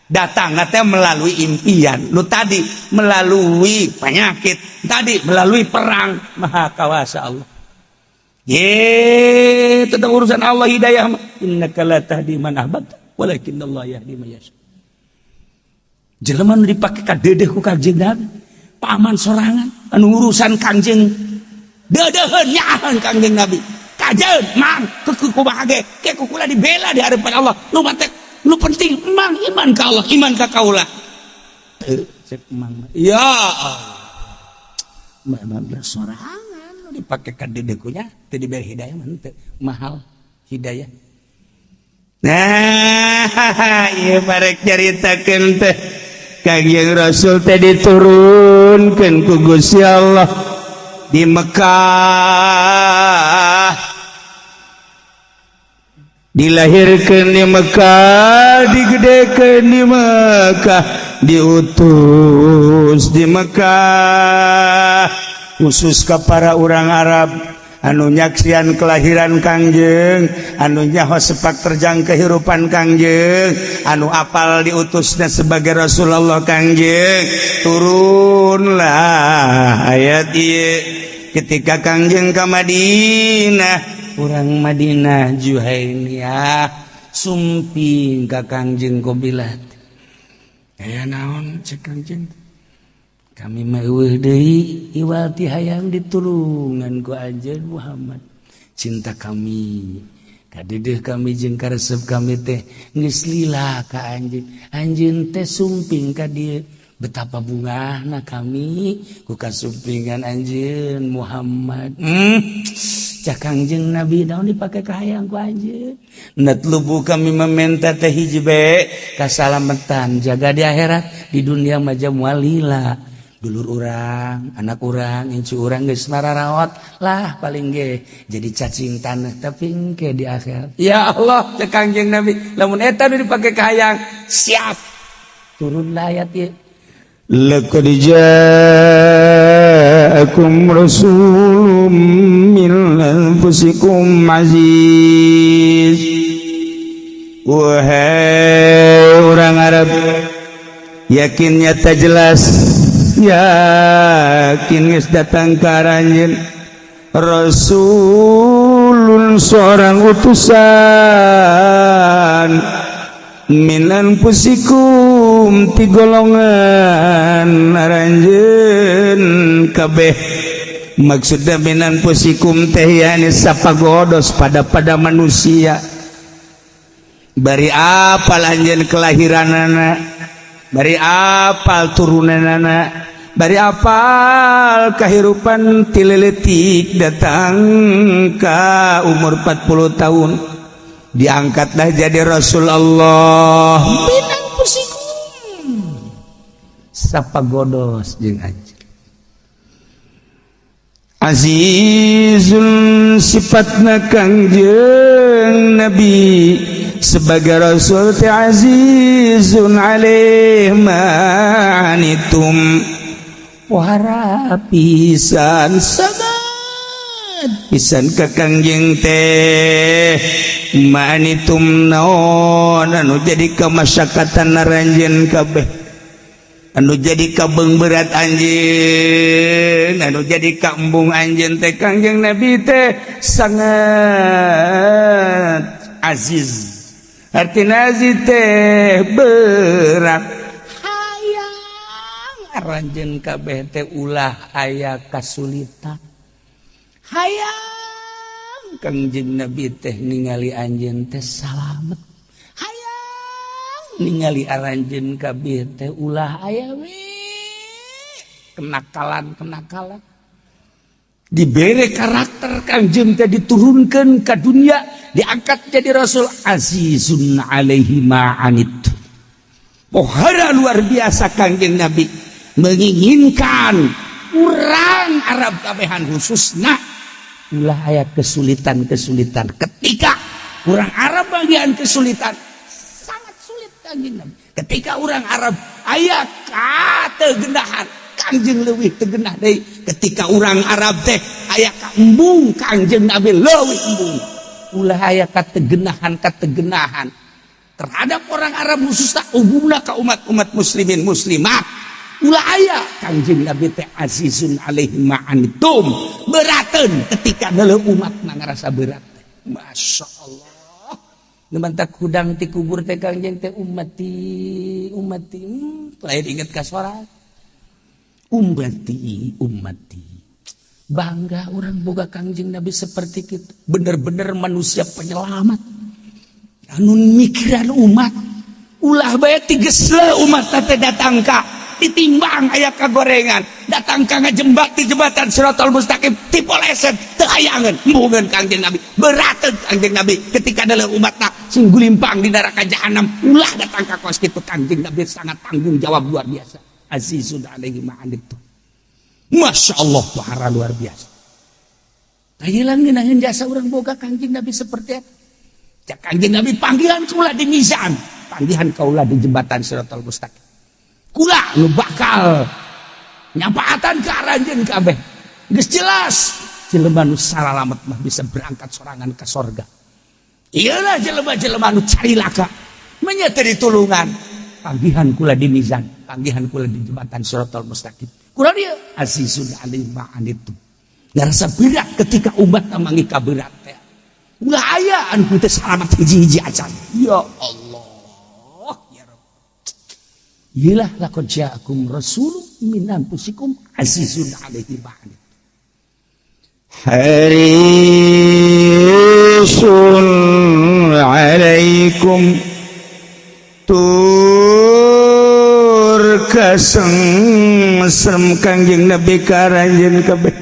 Datang teh melalui impian. Lu tadi melalui penyakit, tadi melalui perang. Maha kawasa Allah. Ye, tentang urusan Allah hidayah. Innaka la tahdi man ahbabta, walakinnallaha yahdi man yasha. Jelema nu dipake ka dedeh ku Kangjeng Nabi, paman sorangan anu urusan Kangjeng dedeuheun nyaaheun Kangjeng Nabi. Ajeun mang keukeuh kumaha ge ke ku kula dibela di hadapan Allah. Nu matek nu penting mang iman ka Allah, iman ka kaula. Teu cek mang. Ya Allah. Mah sorangan nu dipake ka dedekunya teu diberi hidayah mah henteu mahal hidayah. Nah, ieu barek nyaritakeun teh Kangjeng Rasul teh diturunkeun ku Gusti Allah di Mekah, dilahirkan di Mekah, digedekeun di Mekah, diutus di Mekah, khusus ke para orang Arab anu nyaksian kelahiran Kangjeng, anu nyaho sepak terjang kehidupan Kangjeng, anu apal diutusnya sebagai Rasulullah Kangjeng. Turunlah ayat ieu ketika Kangjeng ke Madinah. Urang Madinah Juhainiyah sumping ka Kangjeng qobilat. Aya naon, cek Kangjeng? Kami mah euweuh deui iwal ti hayang ditulungan ku anjeun Muhammad. Cinta kami kadideuh kami jeung karesep kami teh geus lila ka anjeun. Anjeun teh sumping ka dieu, betapa bungahna kami ku kasumpingan anjeun Muhammad. Cak Kangjeng Nabi, naon dipake kahayang ku anjeun? Natlubu, kami meminta teh hiji be, kasalamatan jaga di akhirat. Di dunia mah moal lila, dulur urang, anak urang, incu urang geus mararaot lah, paling ge jadi cacing tanah, tapi engke di akhirat. Ya Allah, cek Kangjeng Nabi, lamun eta nu dipake kahayang, siap. Turunlah ayat ieu. لقد جاءكم رسول من أنفسكم عزيز. Wahai orang Arab, yakin, nyata, jelas, yakin geus datang ka aranjeun rasulun, seorang utusan, min anfusikum, ti golongan aranjeun kabeh. Maksudna min anfusikum teh yani sapagodos pada pada manusia, bari apal anjeun kelahiranana, bari apal turunanana, bari apal kehidupan ti leletik datang ka umur 40 tahun, diangkatlah jadi Rasul Allah. Min anfusikum, sapagodos jeung anjeun. Azizun, sifatna Kangjeng Nabi sebagai Rasul teh azizun alaih ma anittum, pohara pisan, sangat pisan ka Kangjeng teh, ma anittum, naon anu jadi kemasyakatan aranjeun kabeh, anu jadi kabeng berat anjeun, anu jadi kaembung anjeun teh, Kangjeng Nabi teh sangat aziz. Artina aziz teh berat, hayang aranjeun kabeh teh ulah aya kasulitan, hayang Kangjeng Nabi teh ningali anjeun teh salamet, hayang ningali aranjeun kabeh teh ulah aya we kenakalan-kenakalan. Dibere karakter Kangjeng teh, diturunkan ke dunia, diangkat jadi rasul, azizun alaihi ma'anit, pohara luar biasa. Kangjeng Nabi menginginkan urang Arab kabehan khususna ulah aya kesulitan-kesulitan. Ketika orang Arab bagian kesulitan, sangat sulit Kangjeng Nabi. Ketika orang Arab aya kategenahan, Kangjeng leuwih tegenah deui. Ketika orang Arab teh aya kaembung, Kangjeng Nabi leuwih embung. Ulah aya kategenahan kategenahan terhadap orang Arab khususnya, umumna ka umat-umat muslimin muslimat ulah aya. Kangjeng Nabi teh azizun alaihi ma'anittum, beraten ketika neuleuh umat mah ngarasa berat. Masya Allah, nu mantak hudang ti kubur teh Kangjeng teh ummati, ummati. Lain inget ka sorangan, ummati, ummati. Bangga urang boga Kangjeng Nabi seperti itu, bener-bener manusia penyelamat anu mikiran umat. Ulah bae tigesle umat teh datang ka ditimbang, aya kagorengan, datang ka ngajembat di jembatan Siratal Mustaqim, tipoleset, teu hayangeun, embungeun Kangjeng Nabi, berateun Kangjeng Nabi ketika adalah umat tak sing gulimpang di neraka jahanam. Ulah datang ka kos kitu. Kangjeng Nabi sangat tanggung jawab luar biasa. Azizun alaihi ma anittum. Masya Allah, pahala luar biasa. Tayilan ngeunaheun jasa urang boga Kangjeng Nabi seperti itu. Cak Kangjeng Nabi, panggihan kula di mizan, panggihan kaula di jembatan Siratal Mustaqim. Kula nu bakal nyapaatan ke aranjeun kabeh. Geus jelas jelema nu salalamet mah bisa berangkat sorangan ke sorga. Iyalah, jelema-jelema nu carilaka menya teu ditulungan. Panggihan kula di mizan, panggihan kula di jembatan Siratal Mustaqim. Kula dia azizun alaihi ma anittum. Ngarasa berat ketika umat mangi kaberat teh. Ulah aya anu teu salamat hiji-hiji acan. Ya Allah, ya Rabb. Iyalah, laqad ja'akum rasulun min anfusikum azizun alaihi ma anittum. Harisun alaikum, tur kasengsem Kangjeng Nabi ka aranjeun kabeh,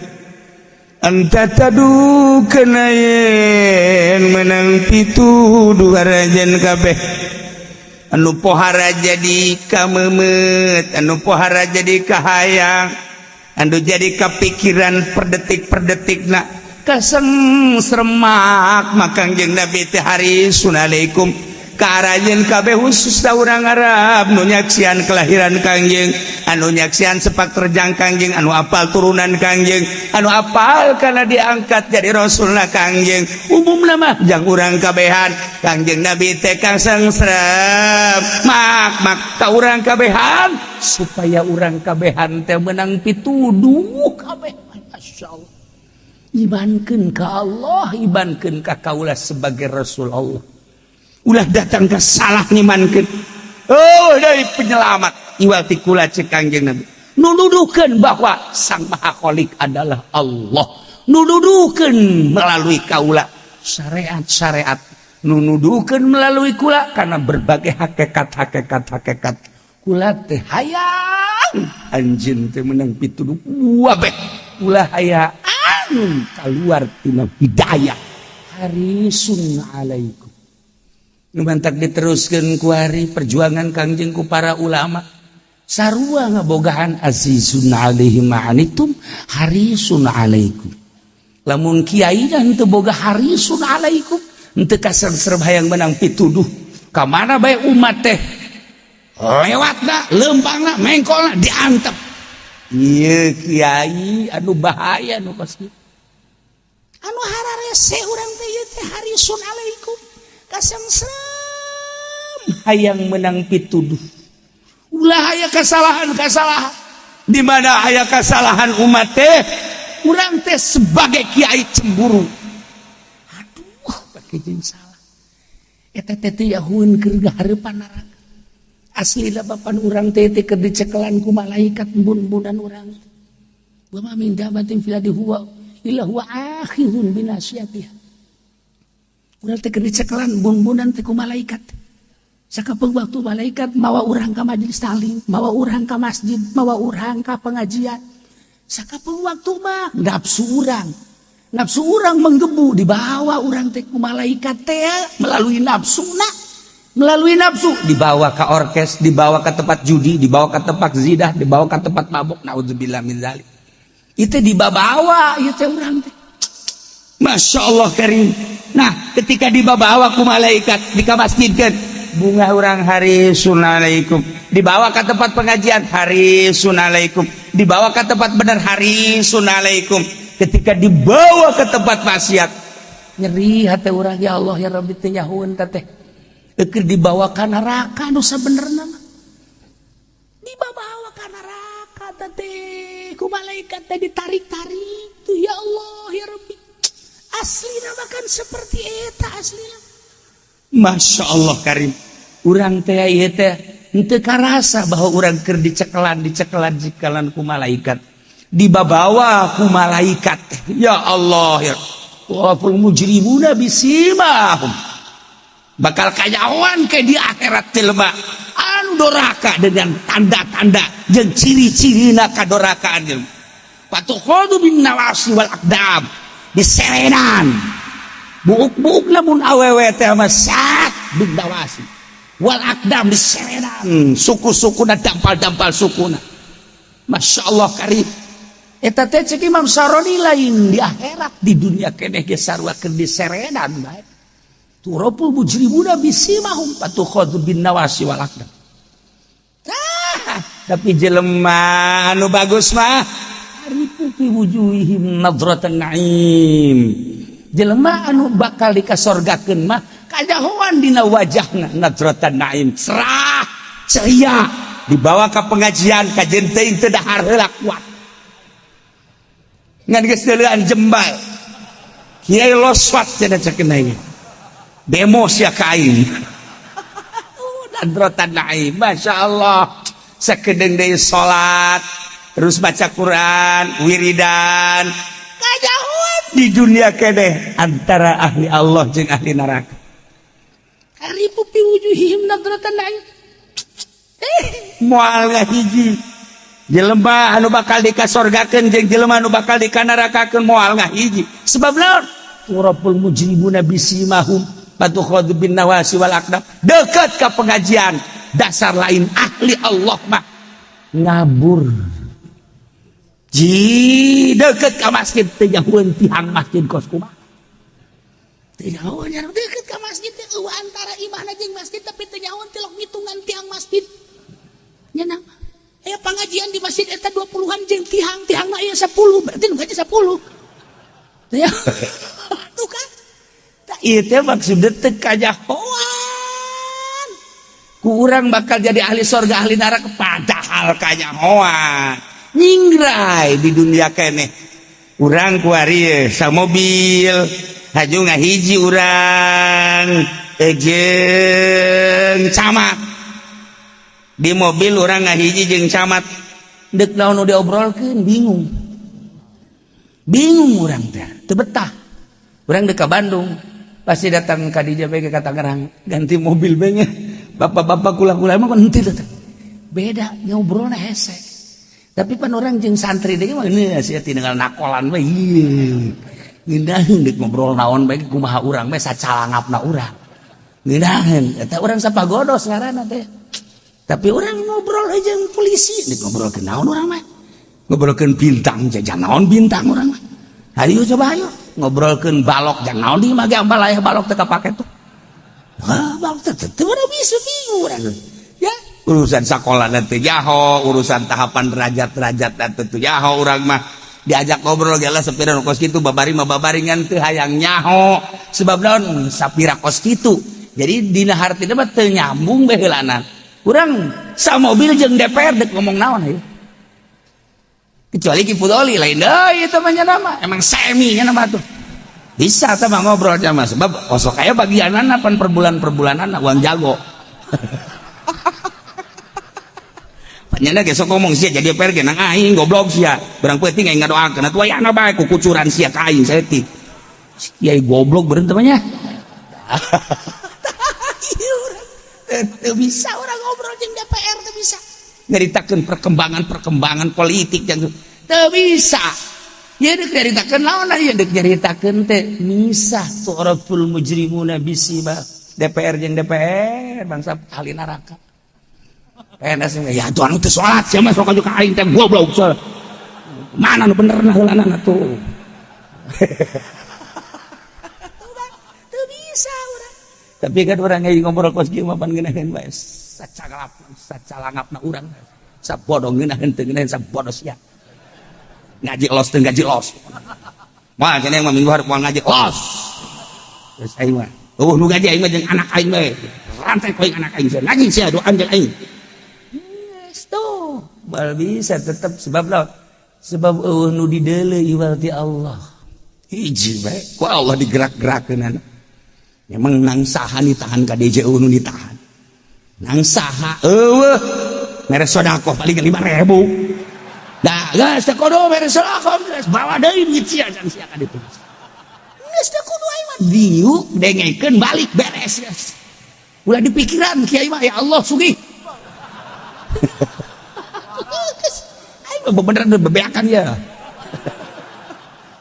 an tahtadu, kana yen menang pituduh aranjeun kabeh. Anu pohara jadi kamemet, anu pohara jadi kahayang, anu jadi kepikiran per detik per detik na kasengsremak. Makangjeng Nabi teh harisun alaikum ka aranjeun kabeh, khusus urang Arab nu nyaksian kelahiran Kangjeng, anu nyaksian sepak terjang Kangjeng, anu apal turunan Kangjeng, anu apal karena diangkat jadi Rasulna Kangjeng. Umum nama jang urang kabehan, Kangjeng Nabi teh kasengsrem mak mak ka urang kabehan supaya urang kabehan teh menang pituduh kabeh. Masya Allah, imankeun ka Allah, imankeun ka kaula sebagai Rasul Allah. Ulah datang ke salah ngimankeun. Oh, dari penyelamat iwal ti kula, cek Kangjeng Nabi, nuduhkeun bahwa Sang Maha Khalik adalah Allah, nuduhkeun melalui kaula syariat-syariat, nuduhkeun melalui kula karena berbagai hakikat hakikat hakikat. Kula teh hayang anjeun teh menang pituduh kabeh, ulah hayang keluar tina hidayah. Harisun alaikum. Mantak diteruskan kuari perjuangan Kangjeng ku para ulama, sarua ngabogahan azizun alaihi ma anittum harisun alaikum. Lamun kiai dan teu boga harisun alaikum, henteu kasengsrem hayang menang pituduh, ka mana bae umat teh lewatna, lempangna, mengkolna, diantep. Ieu kiai anu bahaya nu kos kieu. Anu hararese urang teh ieu teh harisun alaikum, kasengsrem hayang menang pituduh. Ulah aya kesalahan kesalahan. Di mana aya kesalahan umat teh, urang teh sebagai kiai cemburu, aduh, pakai jeung salah eta teh teh yahueun keur hareupan neraka. Aslina bapan urang teh teh keur dicekelan ku malaikat embun-embunan urang. Wa ma min dabatin fil ardi huwa illa huwa akhidhun binasiyatiha. Urang teh keur dicekelan embun-embunan teh ku malaikat. Sakapeung waktu malaikat mawa urang ka majelis taklim, mawa urang ka masjid, mawa urang ka pengajian. Sakapeung waktu mah nafsu urang, nafsu urang menggebu, dibawa urang teh ku malaikat teh melalui nafsu na, melalui nafsu dibawa ke orkes, dibawa ke tempat judi, dibawa ke tempat zina, dibawa ke tempat mabuk. Naudzubillah min zalik. Itu dibawa ieu teh urang teh. Masya Allah karim. Nah, ketika dibawa ku malaikat di masjid kan bunga urang, harisun alaikum. Dibawa ke tempat pengajian, harisun alaikum. Dibawa ke tempat benar, harisun alaikum. Ketika dibawa ke tempat maksiat, nyeri hati urang, ya Allah ya Rabbi, teh nyahueun teh keur dibawa ka neraka. Nu sabenerna mah dibawa ka neraka teh ku malaikat teh ditarik-tarik tuh. Ya Allah ya Rabbi, aslina bahkan seperti eta aslina. Masya Allah karim. Urang teh ieu teh henteu karasa bahwa urang keur dicekelan, dicekelan, dicekelan ku malaikat. Dibabawa ku malaikat. Ya Allah ya. Walaupun mujrimuna bisimahum. Bakal kanyahoan ke di akhirat jelema anu doraka dengan tanda-tanda jeung ciri-cirina kadorakaan jelema. Fatukhadzu bin nawasi wal aqdam, diserenan buuk-buuk, lamun awewe teh mah sat bin nawasi wal aqdam, diserenan suku-sukuna, dampal-dampal sukuna. Masya Allah karib eta teh. Cek Imam Saroni, lain di akhirat, di dunia keneh ge sarua keur diserenan bae. Tu'raful mujrimuna bisimahum fatukhadzu bin nawasi wal aqdam. Ah, tapi jelema anu bagus mah ta'rifu fi wujuhihim nadratan na'im. Jelema anu bakal dikasorgakeun mah kanyahoan dina wajahna nadratan na'im, cerah ceria. Dibawa ke pengajian kajen teuing teu dahar heula kuat, ngan geus deuleuan jembal kiai loswat cenah, cek aing demo sia ka aing. Nadratan na'im, Masya Allah, sakedeung deui salat, terus baca Quran, wiridan, kajauhan di dunia keneh antara ahli Allah jeung ahli neraka. Ta'rifu fi wujuhihim nadratan na'im. Moal ngahiji jelema anu bakal dikasorgakeun jeung jelema anu bakal dikanarakakeun, moal ngahiji. Sebab naon? Tu'raful mujrimuna bisimahum fatukhadzu bin nawasi wal aqdam. Deket ke pengajian, dasar lain ahli Allah mah ngabur. Ji deket ke masjid teu nyahoeun tihang masjid kos kumaha. Teu nyahoeun nya deket ka masjid teh, eueuh antara imahna jeung masjid, tapi teu nyahoeun tilok ngitungan tiang masjid. Nya nama. Aya pengajian di masjid eta 20-an jeung tihang, tihangna aya 10, berarti nu gaji 10. Ya. Tuh kan. Tah, ieu teh maksudna teu kanyahoan ku urang bakal jadi ahli sorga, ahli neraka, padahal kanyahoan nyingrai di dunia keneh. Urang kuari ye samobil haju ngahiji, urang jeung camat di mobil, urang ngahiji jeung camat. Dek naon nu diobrolkeun, bingung bingung urang teh, teu betah. Urang dek ka Bandung, pasti datang ka dieu bae, ka Tangerang, ganti mobil bae nya. Bapak-bapak kula-kula emang kan henteu datang, beda ngobrolna, hese. Tapi pan urang jeung santri deui mah ini sia tinggal nakolan we ieu ngeunaheun, deuk ngobrol naon bae, kumaha urang bae, sacalangapna urang ngeunaheun. Eta urang sapagodos ngaranna teh. Tapi urang ngobrol aja jeung polisi, deuk ngobrolkeun naon urang mah? Ngobrolkeun bintang jajan naon bintang urang mah? Ayo coba, ayo ngobrolkeun balok jang naon di mah ge, ambal aya balok teu kapake tuh. Ah, balok teh teu bisa, bingung urang ya. Urusan sekolah nanti jaho, urusan tahapan derajat-derajat nanti teu jaho. Urang mah diajak ngobrol ge lah sapira nu kos kitu, babari mah babari, ngan teu hayang nyaho sebab naon, sapira kos kitu. Jadi dina hartina mah teu nyambung bae heulanan. Urang samobil jeung DPR, dek ngomong naon ayo? Kecuali Ki Fudoli, lain deui itu mah nama, emang semi nya nama tuh bisa sama ngobrol sama, sebab osok aya bagianan pan per bulan, per bulanan uang jago. Panyana ge sok ngomong, sia jadi DPR ge nang aing, goblok sia, barang penting aing ngadoakeun atuh, aya bae kukucuran sia ka aing saeutik, kiai goblok beureun teh mah nya. Teu bisa urang ngobrol jeung DPR, teu bisa. Nyaritakeun perkembangan-perkembangan politik yang teu bisa. Ya, dek nyaritakeun naon aya? Dek nyaritakeun teh misah tu'raful mujrimuna bisima. DPR jeung DPR bangsa ahli neraka. PNS ya tuh, anu teu salat sia mah sok ka aing teh, goblok salat. Mana nu bener nah heulanana tuh? Teu bisa urang. Tapi kan urang ge ngobrol kos kieu mah pan ngeunaheun bae, sacagalap sacalangapna urang, sabodo ngeunaheun teu ngeunaheun, sabodo sia ngaji los teu ngaji los. Wah, cenah mah minggu hareup moal ngaji los. Terus aing mah eueuh nu ngaji, aing mah jeung anak aing bae, rantai ku aing anak aing, sia ngaji sia doan jeung aing. Yes, tuh bal bisa tetep. Sebab lawan, sebab eueuh nu dideuleu iwal ti Allah. Hiji bae ku Allah digerak-gerakeun. Memang nang saha ditahan ka DJ, eueuh nu ditahan nang saha? Eueuh mere sedekah paling 5000. Dah geus teu kudu beres geus bawa deui duit sia can sia ka ditu. Geus teu kudu aing mah diuk dengekeun balik beres geus. Ulah dipikiran kiai mah ya Allah sugih. Aing mah bener bebeakan ya.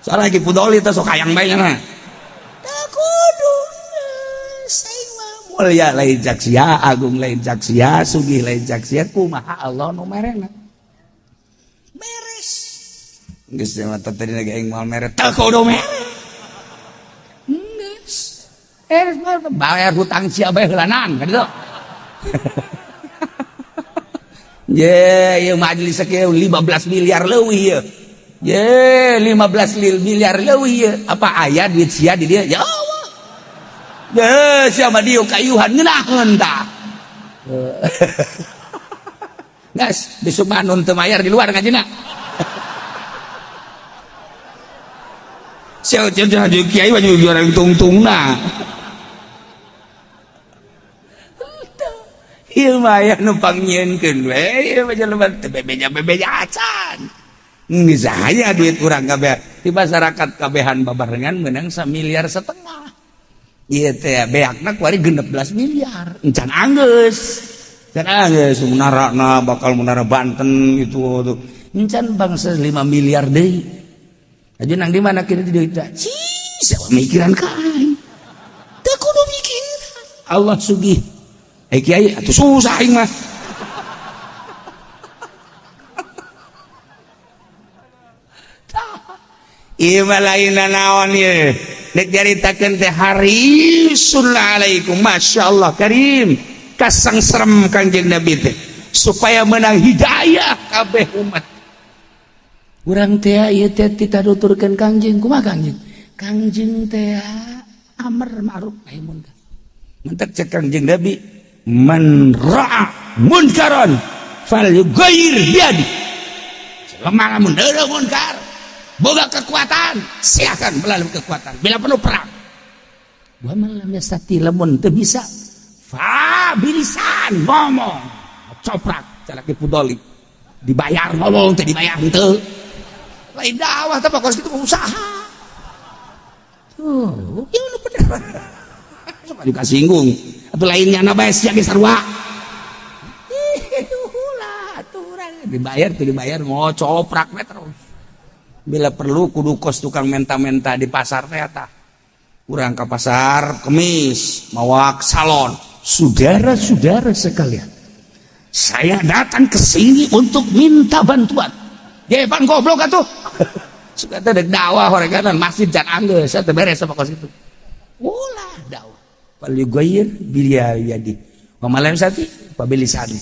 Soalnya lagi pudoli teh sok hayang bae nya. Teu kudu aing mah mulia lain cak sia, agung lain cak sia, sugih lain cak sia, kumaha Allah nu merena. Beres. Geus mah tadi lagi aing moal mere teu kudu mere. Geus. Bayar hutang sia bae heulanan ka ditu. Ye, ieu majelis sakieu 15 miliar leuwih ieu. Ye, 15 miliar leuwih ieu. Apa aya duit sia di dieu? Ya Allah. Ye, sia mah dieu kayuhan ngeunaheun tah. Geus, besok mah nun teu mayar di luar ngajina. Sia jeung kiai mah juara tungtungna. Ieu mah aya nu pangnyieunkeun we, ieu mah jelema teu bebeja-bebeja acan. Geus aya duit urang kabeh di masyarakat kabehan babarengan meunang 1,5 miliar. Ieu teh beakna kuari 16 miliar. Encan anggeus. Encan anggeus menarana bakal menara Banten gitu tuh. Encan bangsa 5 miliar deui. Aja nang di mana kieu duit teh? Cih, mikiran ka aing. Teu kudu mikir. Allah sugih. Kiai atuh susah aing mah. Ieu mah lain naon ieu. Rek caritakeun teh harisun alaikum masyaallah karim. Kasangserem Kangjeng Nabi teh supaya menang hidayah kabeh umat. Urang teh ieu teh ditaduturkeun Kangjeng kumaha Kangjeng? Kangjeng teh amar ma'ruf nahi munkar. Mentek cek Kangjeng Nabi man ra'a munkaran falyughayyir biyadi. Selama lamun deuleu munkar boga kekuatan silakan melalui kekuatan bila perlu perang. Wa man lam yastati lamun teu bisa fa bilisan ngomong coprak calaki pudoli dibayar ngomong teu dibayar henteu lain dakwah teh pokos kitu usaha. Tuh, ieu nu bener. Sok dikasinggung atau lainnya na bae sia ge sarua. Ih, ulah aturan dibayar teu dibayar ngocoprak we terus. Bila perlu kudu kos tukang menta-menta di pasar teh eta. Urang ka pasar kemis mawak salon. Saudara-saudara sekalian, saya datang ke sini untuk minta bantuan. Ye pan goblok atuh. Suka teh dek dakwah horeganan masjid can anggeus teh beres sama kos itu. Ulah dakwah. Falyughayyir biyadi. Wa man lam yastati fa bilisani.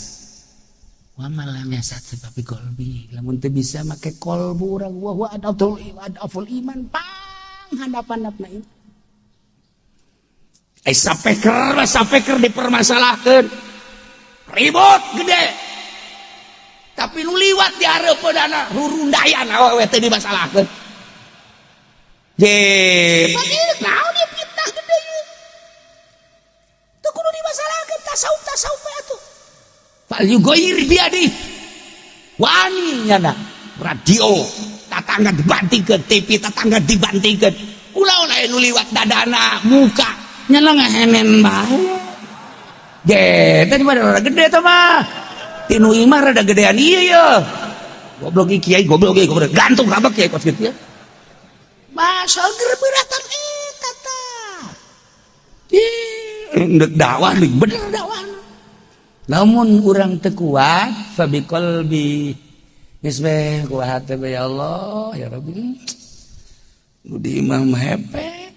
Wa man lam yastati fa biqalbi. Lamun teu bisa make kolbu urang wa huwa adaful iman pang hadapan-hadapna iman. Sapeker dipermasalahkeun. Ribut gede. Tapi nu liwat di hareupeunana rurundayan awewe teh dimasalahkeun. Je, naon ieu fitnah gede ieu? Teu kudu dimasalahkeun tasawuf we atuh. Falyughayyir biyadi. Wani nyana radio tatangga dibantingkeun, TV tatangga dibantingkeun. Ulah aya nu liwat dadana muka nyana ngahenen bae. Je, tadi mah rada gede teh mah. Tinu imah rada gedean ieu ye. Goblok ieu kiai, goblok ieu goblok. Gantung kabeh kiai kos kitu ya. Masal gerberatan eta tah. Ih, ndek dakwah deui bener dakwah. Lamun urang teu kuat fa biqalbi. Geus we kuat teh ya Allah, ya Rabbi. Nu di imah mah hepe.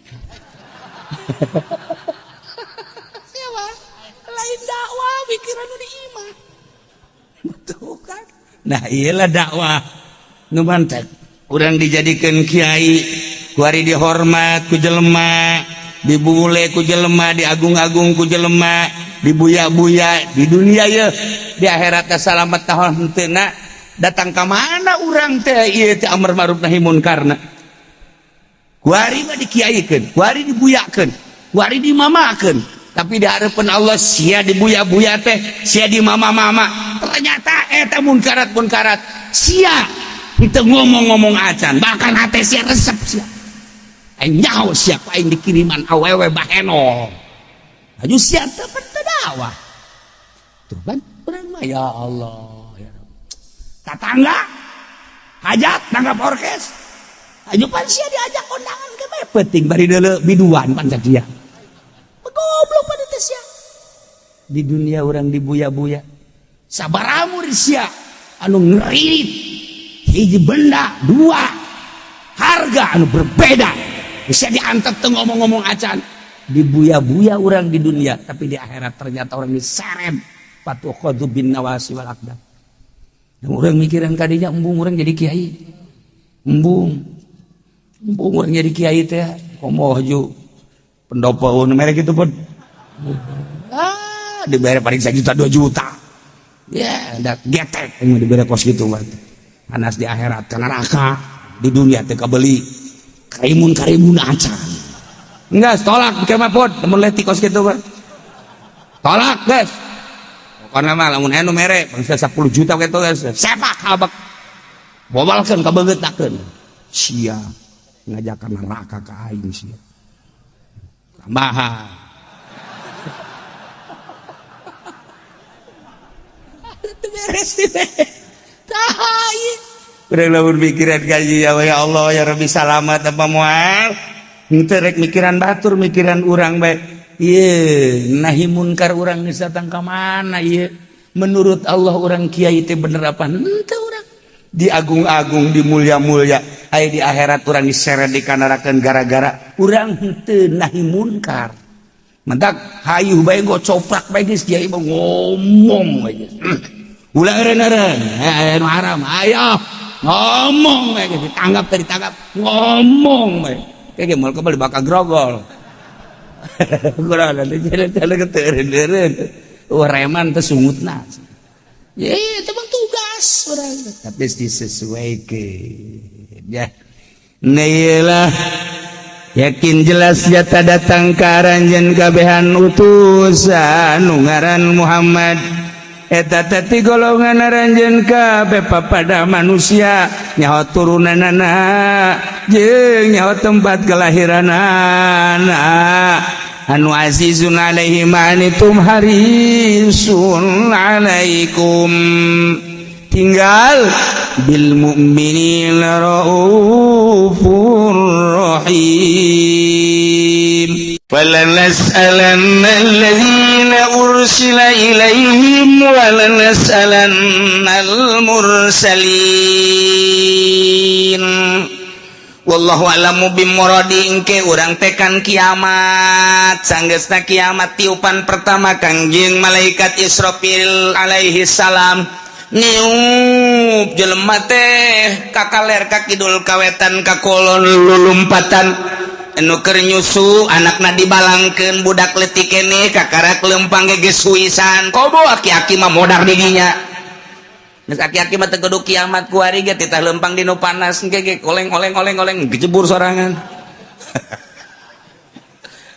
Siapa? Lain dakwah pikiran nu di imah. Betul kan? Nah, iyalah dakwah. Nu mantek urang dijadikeun kiai, kuari dihormat ku jelema, dibule ku jelema, diagung-agung ku jelema, dibuya-buya di dunia ye, di akhirat teh salamet tahun henteu datang ka mana urang teh ieu teh amar ma'ruf nahi munkarna. Kuari mah dikiaikeun, kuari dibuyakeun, kuari dimamakeun, tapi di hareupeun Allah sia dibuya-buya teh, sia dimama-mama. Ternyata eta munkarat-munkarat sia Henteu ngomong-ngomong acan, bahkan hate sia resep sia. Aing nyaho sia ku aing dikiriman awewe baheno. Aju sia teu dakwah. Tuh kan urang mah, ya Allah ya Rabb. Tatangga hajat nanggap orkes. Aju pan sia diajak kondangan ke bae penting bari deuleu biduan pan dia. Goblok pada teh sia. Di dunia orang dibuya-buya. Sabaramur sia anu ngeririt hiji benda dua harga anu berbeda, bisa diantep teu ngomong-ngomong acan, dibuya-buya orang di dunia, tapi di akhirat ternyata orang diseret, fatukhadzu bin nawasi wal aqdam. Dan orang mikiran kadinya, embung orang jadi kiai, embung embung orang jadi kiai teh komo ju pendopo merek itu pun, ah, dibayar paling 1 juta 2 juta ya, udah getek yang diberi kos gitu mah. Panas di akhirat ke neraka, di dunia teh kabeli karimun karimun acan. Enggak, tolak ke mah pod lamun leti kos gitu mah, tolak guys. Pokoknya mah lamun anu mere bangsa 10 juta gitu guys, sepak habak bobalkeun kabeungkeutakeun sia, ngajakan neraka ka aing sia tambahan. Beres. Urang lamun mikiran gaji, ya ya Allah ya Rabbi, salamat apa moal. Henteu rek mikiran batur, mikiran urang bae. Ieu nahi munkar urang geus datang ka mana ieu? Menurut Allah urang kiai teh bener apa henteu urang? Diagung-agung, dimulia-mulia, aya di akhirat urang diseret dikanarakeun gara-gara urang henteu nahi munkar. Mentak hayu bae gocoprak bae geus, kiai mah ngomong bae geus. Ulah eureun-eureun, nu haram, ayo ngomong bae geus, ditangkap teh ditangkap, ngomong bae. Kayak moal kebal bakal grogol. Kurang nanti jalan-jalan ke eureun-eureun. Wah, reman teh sungutna. Ya, itu mah tugas urang. Tapi disesuaikan ya. Nah, yakin jelas jata datang ka aranjeun kabehan utusan nu ngaran Muhammad eta teh golongan aranjeun kabeh papada manusia, nyaho turunanana jeung nyaho tempat kelahiranana, anu azizun alaihi ma anitum harisun alaikum, tinggal bil mu'minina raufur rahim. فلنسألن الذين أرسل إليهم ولنسألن المرسلين. Wallahu a'lamu bimuradi. Engke urang tekan kiamat, sanggeusna kiamat tiupan pertama Kangjeng malaikat Israfil alaihi salam niup, jelema teh kakaler ka kidul, kawetan ka kulon, lulumpatan. Anu keur nyusu anakna dibalangkeun, budak leutik keneh kakarak lempang ge geus huisan. Komo aki-aki mah modar didinya. Geus aki-aki mah teu kudu kiamat kuari ge titah lempang di nu panas engke ge oleng oleng oleng oleng gejebur sorangan.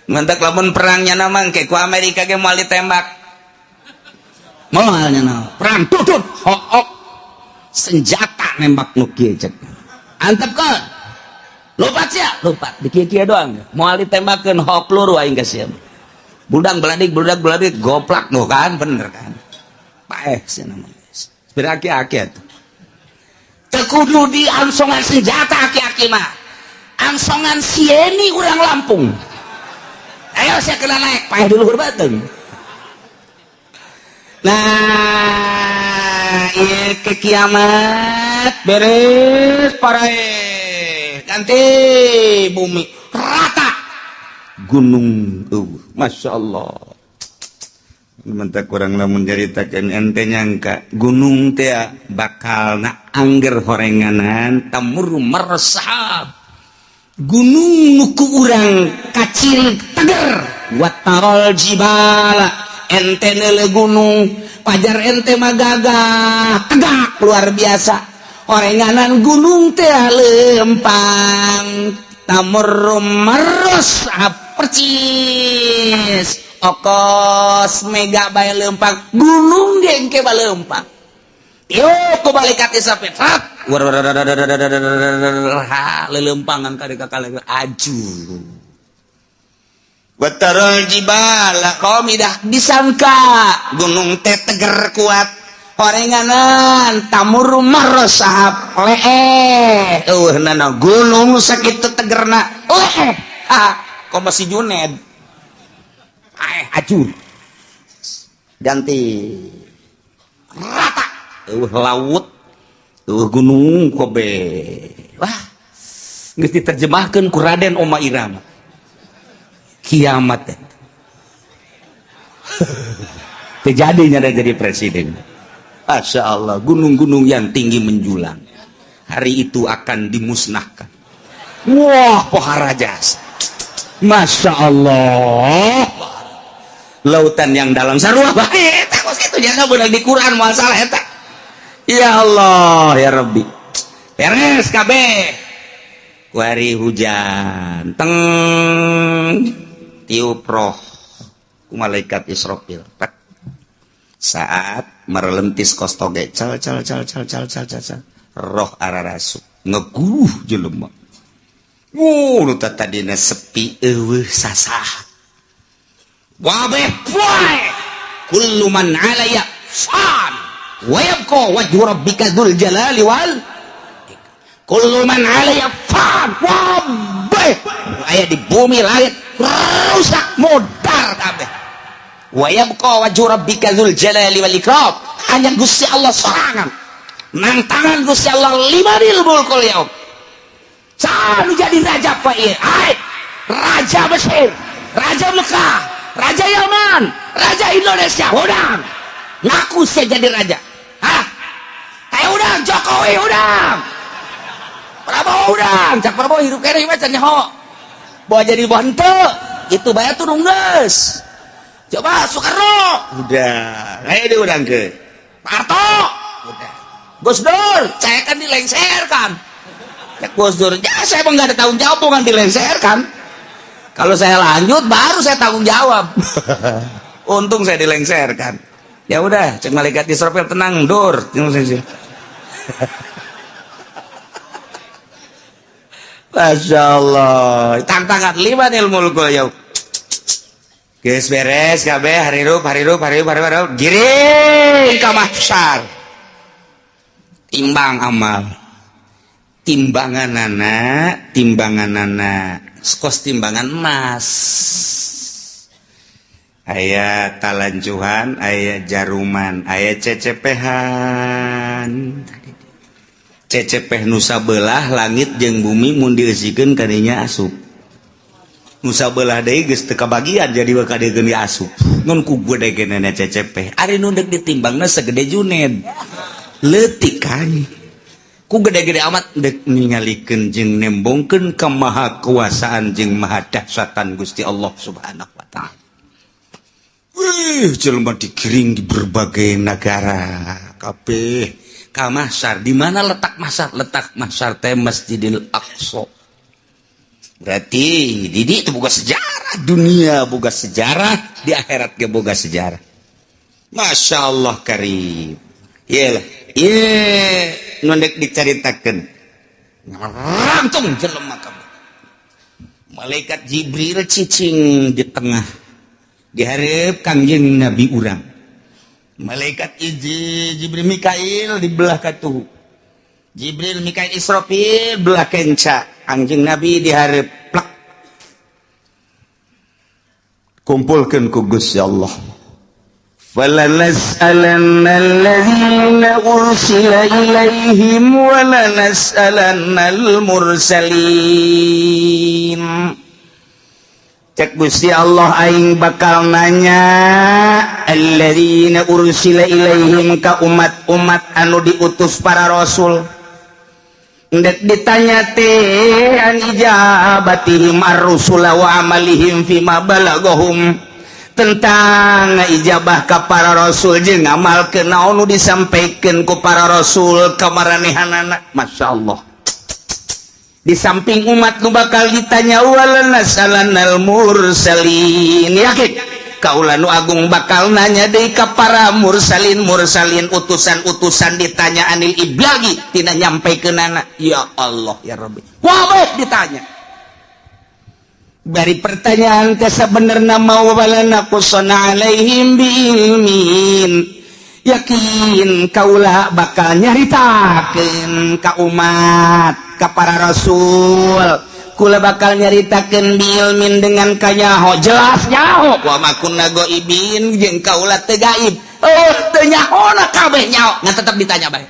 Mantak lamun perangnya nama engke ku Amerika ge moal ditembak. Moal nya perang tutut hook senjata nembak nu kieu cek. Antepkeun. Lompat sia, lompat. Di kieu-kieu doang. Moal ditembakeun hok peluru aing ka sia. Budak beladik budak beladik goplak nu kan bener kan. Paeh sia nama. Beraki-aki atuh. Teu kudu di angsongan senjata aki-aki mah. Angsongan sieni urang Lampung. Ayo saya kena naik, paeh di luhur bateung. Nah, ieu ke kiamat beres parae. Ganti bumi rata. Gunung Masya Allah. Mentak kurang lamun nyaritakeun ente nyangka gunung teh bakal na angger horenganan tamur meresap gunung nu ku urang kaciri teger, watarol jibala, ente neule gunung pajar ente mah gagah tegak luar biasa, horenganan gunung teh lempang, tamur meresap percis okos mega bae lempang, gunung ge engke lempang. Tiup ku malaikat Israfil. Lelempangan ka ka aju. Watarul jibala qamidah, disangka gunung teh teger kuat, horenganan tamur marra sahab leeh eueuh nana gunung sakitu tegerna leeh. Ha kok masih Juned acur ganti rata eueuh laut eueuh gunung kobe. Wah, geus diterjemahkeun ku Raden Oma Irama kiamat terjadinya jadi presiden. Masya Allah, gunung-gunung yang tinggi menjulang hari itu akan dimusnahkan. Wah, pohara jasa. Masya Allah, lautan yang dalam sarua bae eta kos kitu jangan beunang di Quran masalah eta. Ya Allah ya Rabbi, beres kabeh. Kuari hujan teng tiup roh ku malaikat Israfil. Saat merelentis kos toge cal cal cal cal cal cal cal, roh ararasuk ngeguh jelema. Wuh, nu tadina sepi eueuh sasah wabeh poe kullu man alaya fan wa yabqa wajhu rabbika dzul jalali wal kullu man alaya fan. Wabeh aya di bumi langit rusak modar kabeh. Wa yabqa wajhu rabbika dzul jalali wal ikram, hanya Gusti Allah sorangan nang tangan Gusti Allah limanil mulkul yaum. Sanu jadi raja pak ieu, ai raja Mesir, raja Mekah, raja Yaman, raja Indonesia, udang ngaku saya jadi raja. Hah? Kayak udang Jokowi, udang Prabowo, udang cak Prabowo hidup kene mah can nyaho bawa jadi henteu itu bae turun geus. Coba Soekarno udah, ayo diundang ke Pak Harto udah, Gus Dur saya kan dilengserkan. Gus Dur ya saya emang nggak ada tanggung jawab, bukan dilengserkan. Kalau saya lanjut baru saya tanggung jawab. Untung saya dilengserkan. Ya udah, cek malaikat Israfil tenang dur. Masya Allah, tantangan limanil mulkul yaum. Geus beres kabeh harirup harirup harirup harirup giring ka mahsyar. Timbang amal. Timbanganana, timbanganana kos timbangan emas. Aya talanjuhan, aya jaruman, aya cecepehan. Cecepeh nusa belah langit jeung bumi mun direusikeun kadinya asup. Nusa belah deui geus teu kabagian jadi bakal dieun asup. Ngan ku gede genena cecepeh. Ari nu deuk ditimbangna segede Juned. Leutik kan. Ku gede-gede amat dek ningalikeun jeung nembongkeun kemahakuasaan jeung maha dahsyatan Gusti Allah Subhanahu wa taala. Wih, jelema digiring di berbagai negara kabeh ka mahsyar. Di mana letak mahsyar? Letak mahsyar teh Masjidil Aqsa. Berarti di itu boga sejarah dunia, boga sejarah di akhirat ge boga sejarah. Masya Allah karim. Iyalah, iya nondek dicaritakeun. Ngarangtung jelema kabeh. Malaikat Jibril cicing di tengah. Dihareup Kangjeng Nabi urang. Malaikat Jibril Mikail di belah katuhu. Jibril Mikail Israfil belah kenca. Kangjeng Nabi dihareup plak. Kumpulkeun ku Gusti Allah. فَلَنَسْأَلَنَّ الَّذِينَ أُرْسِلَ إِلَيْهِمْ وَلَنَسْأَلَنَّ الْمُرْسَلِينَ. Cek Gusti Allah aing bakal nanya alladzina ursila ilaihim ka umat-umat anu diutus para rasul. Ndek ditanya teh an ijabatihim ar-rusula wa amalihim fima balagahum, tentang ijabah ka para rasul jeung ngamalkeun naon nu disampaikeun ku para rasul ka maranehanana. Masya Allah, di samping umat nu bakal ditanya wala nasalannal mursalin. Yakin Kaula nu agung bakal nanya deui ka para mursalin mursalin utusan-utusan ditanya anil iblagi tina nyampekeunana. Ya Allah ya Rabbi, wabeh ditanya bari pertanyaan teh sabenerna mau walana qusana alaihim biilmin, yakin kaula bakal nyaritakeun ka umat, ka para rasul. Kula bakal nyaritakeun biilmin dengan kanyaho, jelas nyaho. Wa ma kunna ghaibin, jeung kaula teu gaib. Oh, teu nyahona kabeh nyaho, ngan tetep ditanya bae.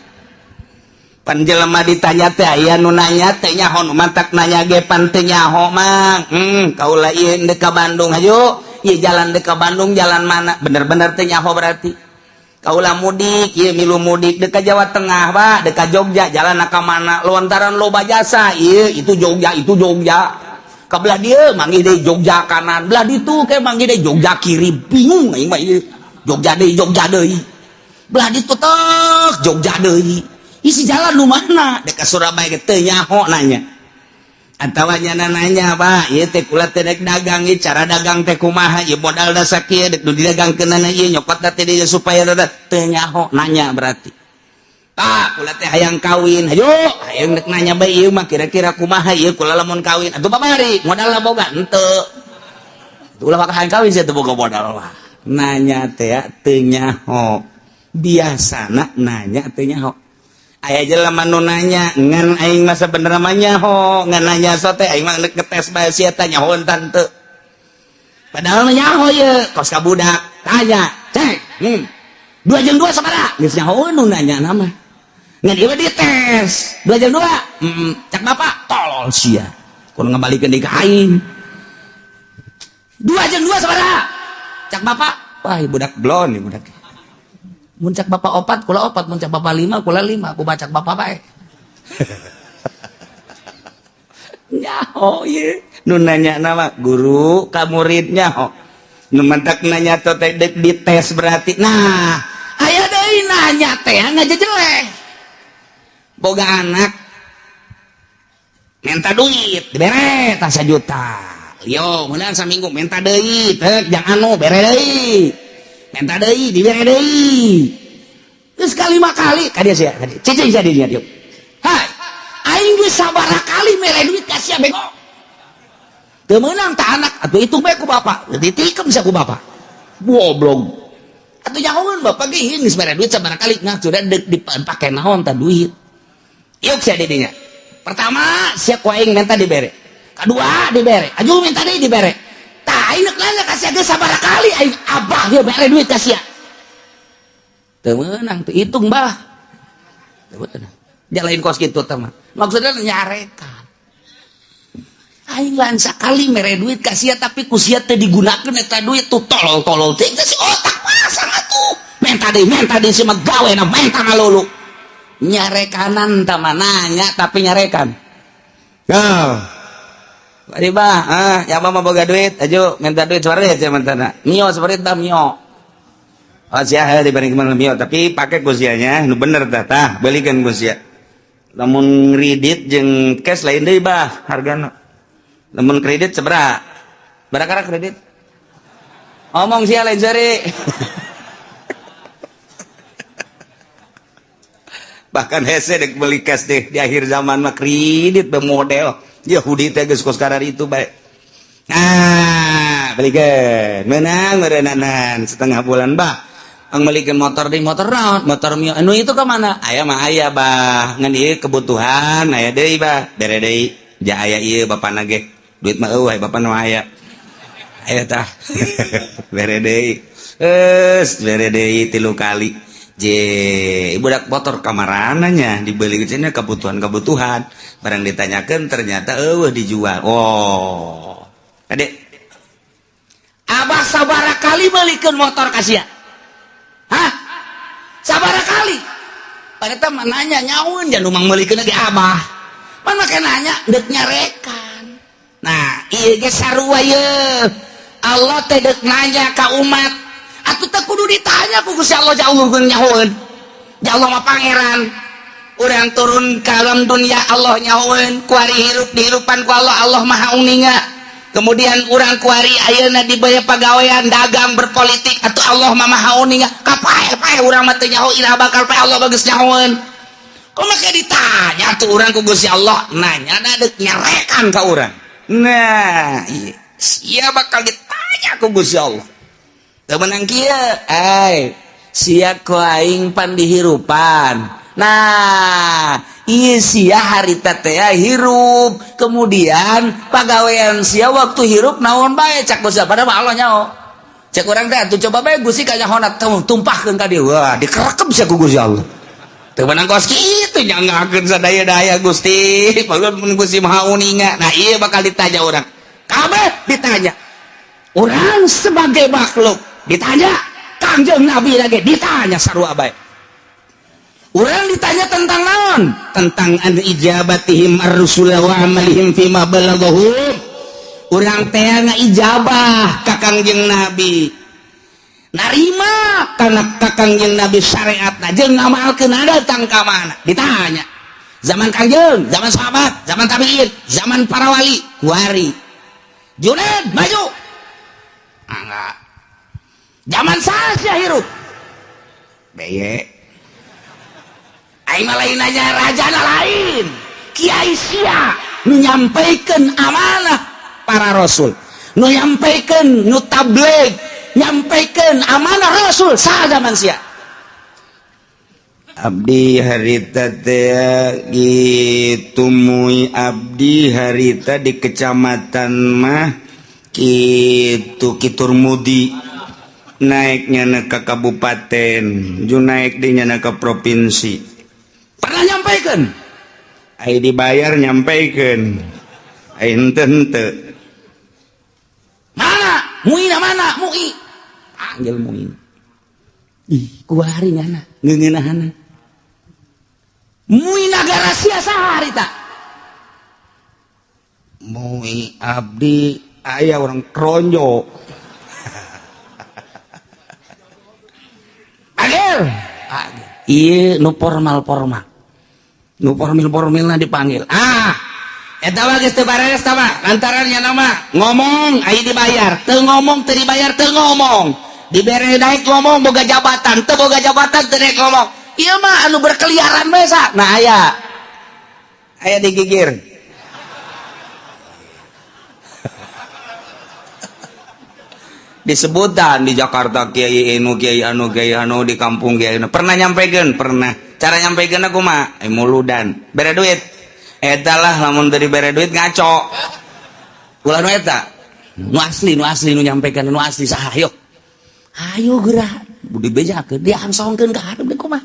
Pan jelema ditanya teh aya nu nanya teh nyaho, nu mantak nanya ge pan teu nyaho mang. Kaula ieu deuk ka Bandung, hayu ieu jalan deuk ka Bandung jalan mana? Bener-bener teu nyaho berarti. Kaula mudik ieu milu mudik deuk ka Jawa Tengah, Pak, deuk ka Jogja, jalan ka mana? Lontaran loba jasa ieu itu Jogja, itu Jogja. Ka belah dieu manggih deui Jogja kanan, belah ditu ke manggih deui Jogja kiri, bingung aing mah ieu. Jogja deui, Jogja deui. Belah ditu tek Jogja deui. Isi jalan nu mana? Dek ka Surabaya ge teu nyaho nanya. Atawa nyana nanya, Pak, ieu teh kula teh rek dagang, ieu cara dagang teh kumaha, ieu modalna sakieu dek nu didagangkeunana ieu nyokotna teh dieu supaya teu nyaho nanya berarti. Pak, kula teh hayang kawin, hayu, hayang dek nanya bae ieu mah kira-kira kumaha ieu kula lamun kawin. Atuh babari, modalna boga henteu. Ulah maka hayang kawin sia teu boga modal mah. Nanya teh teu nyaho. Biasana nanya teu nyaho. Aya jelema nu nanya ngan aing mah sabenerna mah nyaho, ngan nanya so teh aing mah geus ngetes bae sia teh nyaho teu. Padahal mah nyaho ieu, kos ka budak tanya, cek, 2 jeung 2 sabaraha? Geus nyaho nu nanya nama. Ngan ieu dites, 2 jeung 2. Cak bapak tolol sia. Kudu ngabalikeun deui ka aing. 2 jeung 2 sabaraha? Cak bapak, wah budak blon ieu budak. Mun cak bapak 4, kula 4, mun cak bapak 5, kula 5, ku bacak bapak bae. Nyaho ieu. Nu nanya nama guru ka murid nyaho. Nu mantak nanya teh dek dites berarti. Nah, aya deui nanya teh ngajejeleh. Boga anak minta duit, dibere tah 1 juta. Yo, meunang saminggu minta deui, teh jang anu bere deui. Minta deui, dibere deui. Geus kalima kali ka dia sia, ka dia. Cicing sia di dieu dieu. Hai, aing geus sabaraha kali mere duit ka sia bego. Teu meunang tah anak, atuh hitung bae ku bapak. Ditikem sia ku bapak. Goblok. Atuh nyahoeun bapak ge geus mere duit sabaraha kali, nah sudah deuk dipake naon tah duit. Yuk sia di dinya. Pertama sia ku aing minta dibere. Kadua dibere. Aju minta deui dibere. Tah aing nanya ka sia geus sabaraha kali aing abah ge mere duit ka sia. Teu meunang teu hitung bah. Teu meunang. Jalain kos kitu teh mah. Maksudnya nyarekan. Aing lain sakali mere duit ka sia tapi ku sia teh digunakeun eta duit tuh tolol-tolol teh si otak pasang atuh. Menta deui sia mah gawena menta ngalulu. Nyarekanan tah mah nanya tapi nyarekan. Yo. Mari bah, ya mah boga duit, aju minta duit separit sia mantana. Mio separit bah mio. Oh sia dibanding kemana mio, tapi pakai ku sianya nu bener tah tah, belikeun ku sia. Lamun kredit jeung cash lain deui bah hargana. Lamun kredit sabaraha? Barakara kredit? Omong sia lain seri. Bahkan hese dek beli cash deh di akhir zaman mah kredit be model. Yahudi teh geus kos karar itu bae. Nah, belikeun. Meunang meureunnanan setengah bulan bah. Ang melikeun motor deui motor naon? Motor mio. Anu itu ka mana? Aya mah aya bah. Ngan ieu kebutuhan aya deui bah. Bere deui. Ja aya ieu bapana ge. Duit mah eueuh bapana mah aya. Aya tah. Bere deui. Geus bere deui 3 kali. Je, budak motor kamarananya dibeli cenah kebutuhan-kebutuhan. Barang ditanyakeun ternyata eueuh dijual. Oh. Adek. Abah sabaraha kali melikeun motor ka sia? Hah? Sabaraha kali? Ternyata mah nanya nyaun jangan mang meulikeun ge abah. Pan make nanya deuk nyarekan. Nah, ieu ge sarua ye. Allah teh deuk nanya ka umat. Atuh teh kudu ditanya ku Gusti Allah jauh nyahoeun. Ya Allah mah pangeran. Urang turun ka alam dunia Allah nyahoeun, kuari hirup dihirupan ku Allah, Allah Maha Uninga. Kemudian urang kuari ayeuna dibaya pagawean, dagang, berpolitik, atau Allah mah Maha Uninga. Kapae-pae urang mah teu nyaho iraha bakal pae, Allah bagus nyahoeun. Kok make ditanya tuh urang ku Gusti Allah, nanya dek nyarekan ka urang. Nah, iya, sia bakal ditanya ku Gusti Allah. Teu meunang kieu, ai sia ku aing pan dihirupan. Nah, iya, sia harita teh hirup, kemudian pagawean sia waktu hirup naon bae, cak Gusti, padahal mah Allah nyaho. Cek urang teh atuh coba bae Gusti kanyahona, tumpahkeun ka dieu. Wah, dikerekep sia ku Gusti Allah. Teu meunang kos kitu, nyangakeun sadaya-daya Gusti, padahal mun Gusti Maha Uninga. Nah, iya bakal ditanya urang. Kabeh ditanya. Urang sebagai makhluk ditanya, Kangjeng Nabi lagi ditanya, sarua bae. Urang ditanya tentang naon? Tentang an ijabatihim ar-rusul wa amalihim fima balaghahum. Urang teh ngaijabah ka Kangjeng Nabi. Narima kana ka Kangjeng Nabi syariatna jeung ngamalkeun datang ka mana? Ditanya. Zaman Kangjeng, zaman sahabat, zaman tabiin, zaman para wali, kuari. Juned maju. Enggak. Zaman saha hirup? Beye. Aing mah lain nanya raja lain. Kiai sia nu nyampaikan amanah para rasul. Nu nyampaikan, nu tabligh, nyampaikan amanah rasul saha zaman sia? Abdi harita teh gitu, mui abdi harita di kecamatan mah gitu, kitur mudi naiknya ke kabupaten ju naik di nyana ke provinsi. Pernah nyampaikan? Ai dibayar nyampaikan, ai henteu, henteu. Mana? Muina mana? Mui. Panggil Muin. Ih, kuari nyana, ngeungeunahana. Mui nagara sia saha harita? Mui abdi aya orang kronjo. Panggil. Panggil. Iya, nu formal-formal. Nu formil-formilna dipanggil. Ah, eta mah geus teu bareres tah mah, lantaran nya nama ngomong aya dibayar, teu ngomong teu dibayar, teu ngomong. Dibere naik ngomong boga jabatan, teu boga jabatan teu naik ngomong. Ieu mah anu berkeliaran bae sa. Nah, aya. Aya digigir. Disebutan di Jakarta kiai anu, kiai anu, kiai anu, di kampung kiai anu. Pernah nyampaikan? Pernah. Cara nyampaikan aku mah muludan bere duit, eta lah, lamun teu dibere duit ngaco ulah. Nu eta nu asli, nu asli, nu nyampaikan nu asli saha? Ayo, ayo geura dibejakeun, diangsongkeun ka hareup deui, kumaha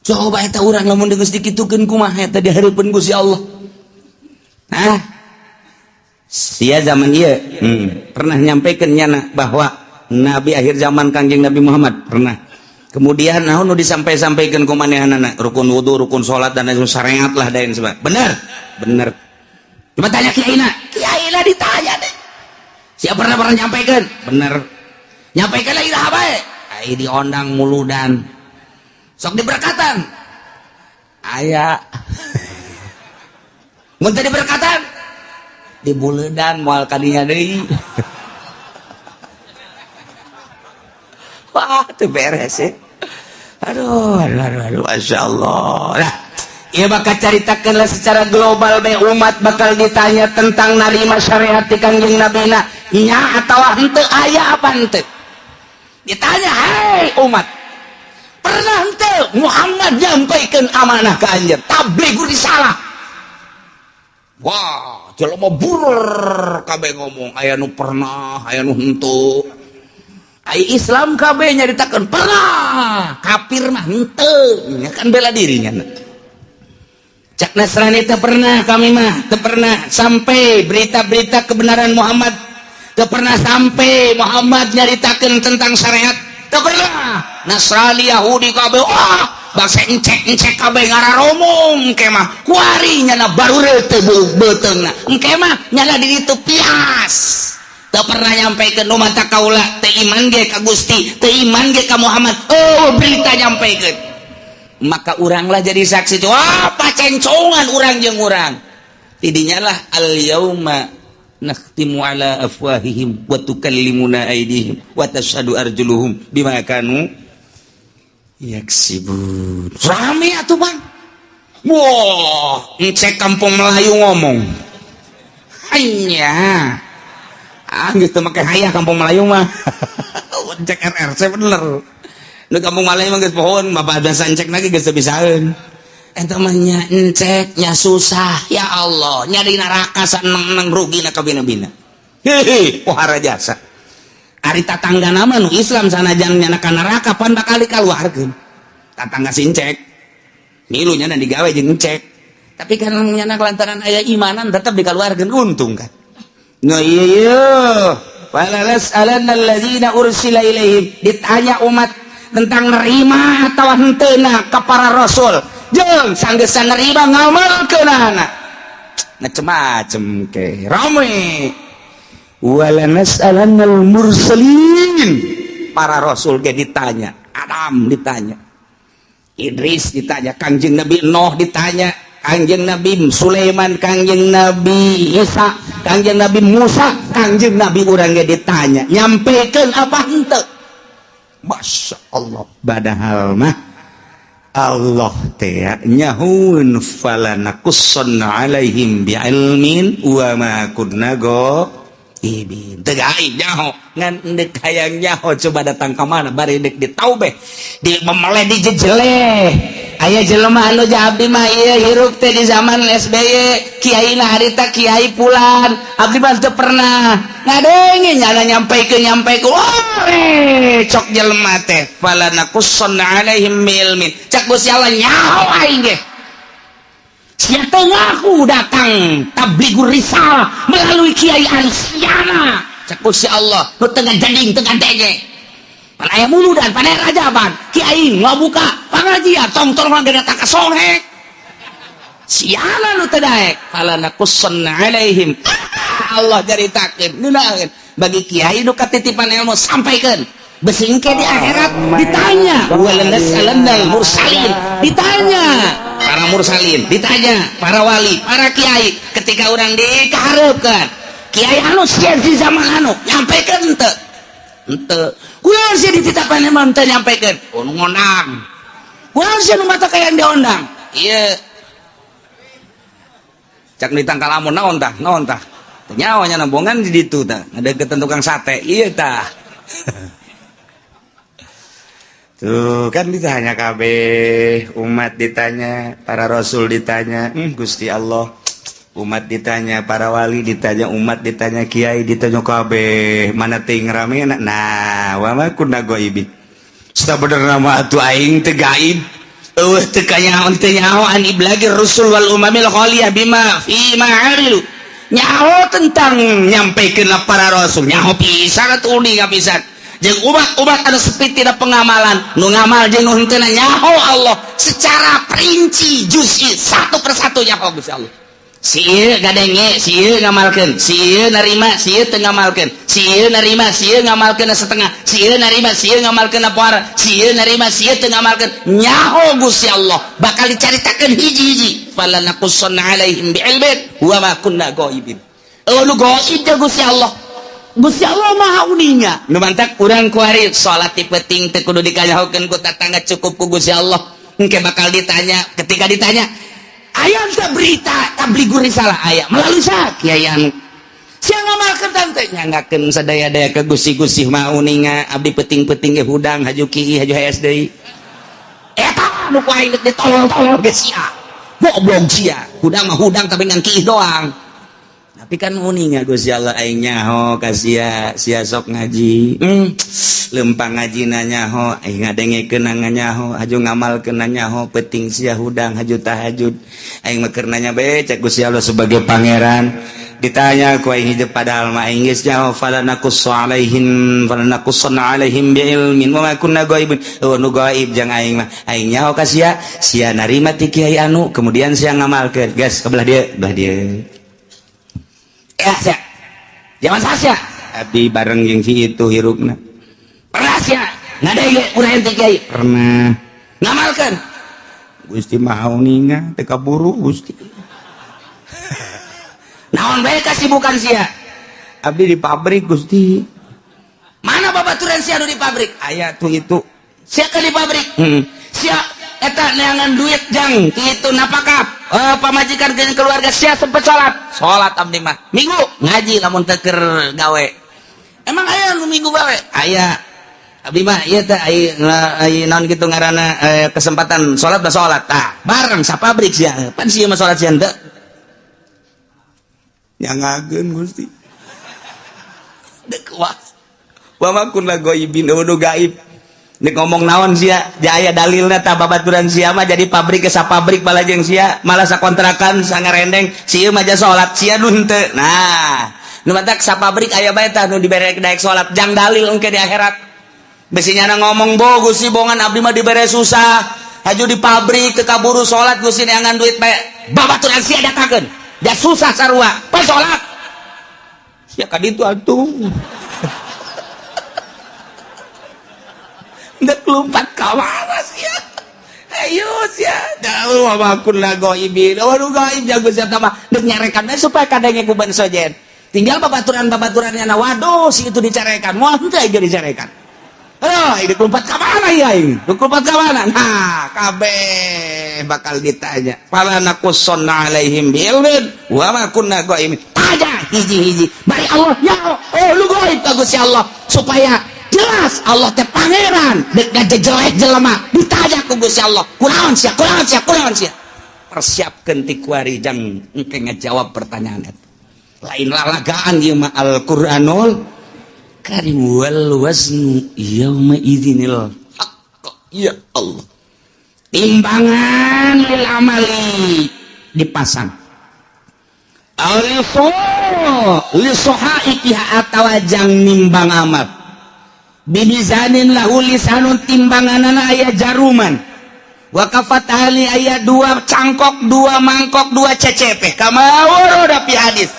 coba eta urang lamun geus dikitukeun, kumaha eta di hareupeun Gusti Allah? Nah, Sia zaman ieu pernah nyampaikan nyana bahwa nabi akhir zaman Kangjeng Nabi Muhammad? Pernah. Kemudian naon nu disampai-sampaikan ku manehanana? Rukun wudu, rukun salat, dan lain syariat lah, dan sebagainya. Bener? Bener. Coba tanya kiaina. Kiaina ditanya deh. Siapa pernah pernah nyampaikan? Bener. Nyampaikan lagi dah bae. Ai diondang muludan. Sok diberkatan. Aya. Mun teu diberkatan dibuledan moal kadinya deui. Wah, itu beres ya. Aduh, aduh, aduh, aduh, Masya Allah. Nah, ia bakal caritakanlah secara global be, umat bakal ditanya tentang narima syariat di Kangjeng Nabina nya atau henteu, aya apa henteu. Ditanya, "Hei umat, pernah henteu Muhammad nyampaikan amanah ke anjeun, tabligh risalah?" Wah, jelema burur kabeh ngomong, aya nu pernah, aya nu henteu. Ai Islam kabeh nyaritakeun pernah, kafir mah henteu, nya kan bela dirinya. Cak Nasrani teu pernah, kami mah teu pernah sampai berita-berita kebenaran Muhammad, teu pernah sampai Muhammad nyaritakeun tentang syariat, teu pernah. Nasrani, Yahudi kabeh, wah, bangsa encek-encek kabeh ngararomong engke mah kuari nyana baru teu beuteungna, engke mah nyana di ditu pias. Teu pernah nyampaikan nu mata kaula teu iman ge ka Gusti, teu iman ge ka Muhammad. Oh, berita nyampaikan, maka uranglah jadi saksi. Wah, pacencongan urang jeung urang tidinya lah. Al yauma Nakhtimu ala afwahihim wa tukallimuna aydihim wa tashhadu arjuluhum bima kanu yaksibun. Rame atuh, Bang. Wah, ngecek kampung Melayu ngomong. Hanya ah geus teu make hayah kampung Melayu mah. Cek RRC bener. Nu kampung Melayu mah geus pohon, bapak biasa encek lagi geus teu bisaeun. Eta mah nya encek nya susah, ya Allah, nya di neraka saneng-neng rugi na kabina-bina. Hehe, pohara jasa. Ari tatangga nama nu Islam sanajan nya ka neraka pan bakal dikaluarkeun. Tatangga si encek. Milu nya digawe jeung encek. Tapi kan nyana lantaran aya imanan tetap dikaluarkeun, untung kan. Nah iya iya. Falalas'alanna alladzina ursila ilaihim, ditanya umat tentang nerima atau henteu ka para rasul. Jeung sanggesan nerima ngamalkeunana. Macem-macem ke rame. Walanas'alannal mursalin, para rasul ge ditanya, Adam ditanya, Idris ditanya, Kangjeng Nabi Nuh ditanya, Kangjeng Nabi Sulaiman, Kangjeng Nabi Isa, Kangjeng Nabi Musa, Kangjeng Nabi urang ge ditanya, nyampekeun apa henteu. Masya Allah, padahal mah Allah teh nyahun falanakussanna alaihim bi'ilmin wa ma kunna ghaibin. Teu gaib nyaho, ngan deuk hayang nyaho coba datang ka mana bari deuk ditaubeh, di memeleh, dijejeleh. Aya jelema anu abdi mah ieu hirup teh di zaman SBY, kiai na harita kiai pulan, abdi mah teu pernah ngadenge nyana nyampaikeun nyampaikeun. Wah, cok jelema teh falanakussanna alaihim bi'ilmin. Cak Gusti Allah, nyaho aing ge. Sia teu ngaku datang tablighur risalah melalui kiai anu siana. Cak Gusti Allah, nu teu ngajading teu ngadenge. Pan aya muludan, pan aya rajaban, kiai ngabuka pangajian, tong-tong mah datang ka sohek. Siana nu teu daek, falanakussanna alaihim. Allah caritakeun, ngeunaheun. Bagi kiai nu katitipan ilmu sampaikeun. Besingke di akhirat ditanya, walanas'alannal mursalin, ditanya para mursalin, ditanya para wali, para kiai. Ketika orang dikahareupeun kiai anu sia di zaman anu nyampaikan henteu, henteu kunaon sia dititapan emang teu nyampaikan? Oh, nu ngondang kunaon sia nu mata kayak diondang ieu? Cak di tangkal lamun naon tah, naon tah, teu nyawa nya nembongan di ditu tah, ngadeukeutan tukang sate ieu tah. Tuh kan ditanya kabeh, umat ditanya, para rasul ditanya, Gusti Allah, umat ditanya, para wali ditanya, umat ditanya, kiai ditanya kabeh, mana ting rame. Nah, wa ma kunna ghaibin. Sabenerna mah atuh aing teu gaib. Eueuh, teu kanyaho, teu nyaho an iblagir rusul wal umamil khaliyah bima fi ma amilu. Nyaho tentang nyampaikeun para rasul, nyaho pisan atuh, uninga pisan. Jeung umat-umat anu sepi tina pengamalan, nu ngamal jeung nu henteu nyaho Allah secara perinci, juz'i, satu persatu nyaho Gusti Allah. Si ieu ngadenge, si ieu ngamalkeun, si ieu narima, si ieu teu ngamalkeun, si ieu narima, si ieu ngamalkeun setengah, si ieu narima, si ieu ngamalkeun apa, si ieu narima, si ieu teu ngamalkeun. Nyaho Gusti Allah bakal dicaritakeun hiji-hiji. Falanakussanna alaihim bi'ilmin wa ma kunna ghaibin. Oh, nu gaib teh Gusti Allah. Gusti Allah Maha uninga. Nu mantak urang kuari salat ti penting teu kudu dikanyahokeun ku tatangga, cukup ku Gusti Allah. Engke bakal ditanya, ketika ditanya aya teu berita tablighur risalah aya melalui sa kiai anu sia ngamalkeun tante nyanggakeun sadaya-daya ke Gusti. Gusti Maha uninga, abdi penting-penting ge hudang haju kieu haju hees deui. Eta nu ku aing deuk ditolol-tolol ge sia. Goblok sia. Hudang mah hudang tapi ngan kieu doang. Tapi kan uninga Gusti Allah, aing nyaho ka sia, sia sok ngaji. Lempang ngaji na nyaho, aing ngadengekeun nyaho, haju ngamalkeun nyaho, penting sia hudang haju tahajud. Aing mah keur nanya bae cek Gusti Allah sebagai pangeran. Ditanya ku aing hidup, padahal mah aing geus nyaho falanakussu alaihim falanakussanna alaihim biilmin wa ma kunna ghaibin. Oh, nu gaib jang aing mah. Aing nyaho ka sia, sia narima ti kiai anu, kemudian sia ngamalkeun. Gas ke belah dieu, belah dieu. Ya, sia. Zaman sia. Abdi bareng jeung si itu hirupna. Pernah sia ngadenge urang ti kiai? Pernah. Ngamalkeun? Gusti Maha uninga, teu kaburu Gusti. Naon bae kasibukan sia? Abdi di pabrik, Gusti. Mana babaturan sia anu di pabrik? Aya tuh itu. Sia ke di pabrik. Sia eta neangan duit jang itu napakah pamajikan jeung keluarga. Sia sempet salat? Salat abdi mah. Minggu ngaji lamun teu keur gawe. Emang aya nu minggu gawe? Aya. Abdi mah ieu teh aya naon kitu ngaranna, kesempatan salat mah salat. Tah, bareng sa pabrik sia. Pan sia mah salat, sia henteu. Nyangakeun, Gusti. Dek was. Wa ma kunna ghaibin, nu gaib. Nek ngomong naon sia, aya dalilna tah babaturan sia mah jadi pabrik ke pabrik balajeng sia, malah sakontrakan sangarendeng, sia mah salat, sia nu henteu. Nah, nu matak sa pabrik aya bae tah nu dibere daek salat jang dalil engke di akhirat. Besi nyana ngomong bo Gusti bongan abdi mah dibere susah. Haju di pabrik ke kaburu salat, Gusti, neangan duit bae. Babaturan sia datakeun. Da susah sarua, pas salat. Sia ka ditu atuh. Ndek lompat ka mana sia? Ayo sia. Jauh wa kunna ghaibin. Waduh, gaib jago sia mah. Dek nyarekan bae supaya kadenge ku ban sojen. Tinggal babaturan-babaturannya na, waduh, si itu dicarekan. Moal henteu aja dicarekan. Oh, ini lompat ka mana ya ini? Lompat ka mana? Nah, kabeh bakal ditanya. Fala naqussanna alaihim bi'ilmin wa ma kunna ghaibin. Tanya hiji-hiji. Bari Allah ya, oh lu gaib ka Gusti Allah supaya jelas Allah teh pangeran dek ngajejelek jelema ditanya ku Gusti Allah, kunaon sia, kunaon sia, kunaon sia? Persiapkeun ti kuari jang engke ngajawab pertanyaan eta. Lain lalagaan ieu mah, Al-Qur'anul Karim. Wal waznu yauma idzinil haqq. Ya Allah, timbangan lil amali dipasang aliso lisohaikiha atawa jang nimbang amal bimizanin lahu lisanun, timbanganana aya jaruman, wa kafatani aya dua cangkok, dua mangkok, dua CCP, kama warada fi hadis.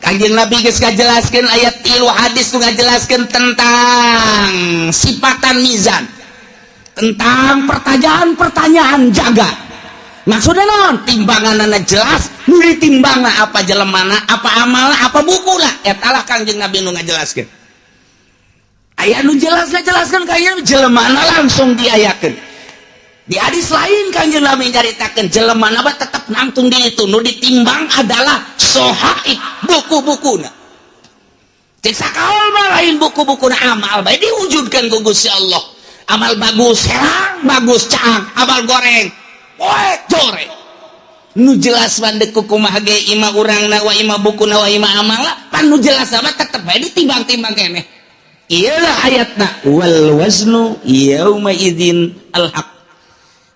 Kanjeng Nabi geus ngajelaskeun, ayat tilu hadis nu ngajelaskeun tentang sifatan mizan, tentang pertanyaan-pertanyaan jaga. Maksudnya non timbanganana jelas, nu ditimbangna apa jelemana, apa amalna, apa bukuna. Eta lah Kanjeng Nabi nu ngajelaskeun. Aya nu jelas ngajelaskeun kayaknya jelemana langsung diayakeun. Di hadis lain Kanjeng Nabi nyaritakeun jelemana mah tetep nangtung di itu, nu ditimbang adalah sohaib, buku-bukuna. Cek sakaol mah lain buku-bukuna, amal bae diwujudkan ku Gusti Allah. Amal bagus herang, bagus caang, amal goreng poek joreng. Nu jelas mandek kumaha ge ima urangna wa ima bukuna wa ima amala, pan nu jelas mah tetep bae ditimbang-timbang keneh. Iyalah ayatna wal waznu yauma idzin al haq,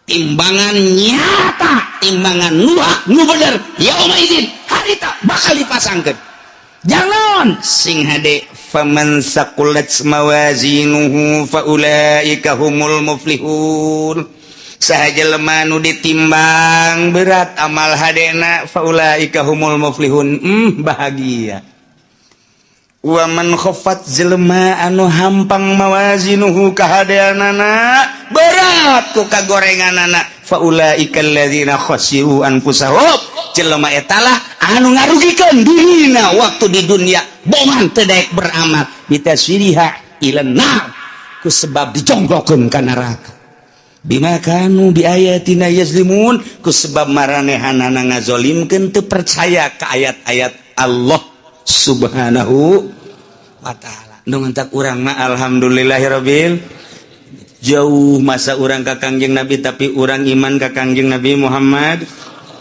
timbangan nyata, timbangan nu hak, nu bener, yauma idzin harita bakal dipasangkeun. Jangan sing hade, faman saqulat mawazinuhu faulaika humul muflihun. Saha jelema nu ditimbang berat amal hadena, faulaika humul muflihun, bahagia. Wa man khaffat, jelema anu hampang, mawazinuhu kahadeanana berat ku kagorenganana, faulaika alladzina khasiru anfusahum, jelema etalah anu ngarugikeun dirina waktu di dunia, bongan teu daek beramal, bitaswiriha ilan nar, ku sebab dijonggokeun ka neraka, bima kanu bi ayatina yazlimun, ku sebab maranehanana ngazolimkeun, teu percaya ka ayat-ayat Allah Subhanahu wa ta'ala. Nu mantak urang mah alhamdulillahirabbil, jauh masa urang ka Kangjeng Nabi, tapi urang iman ka Kangjeng Nabi Muhammad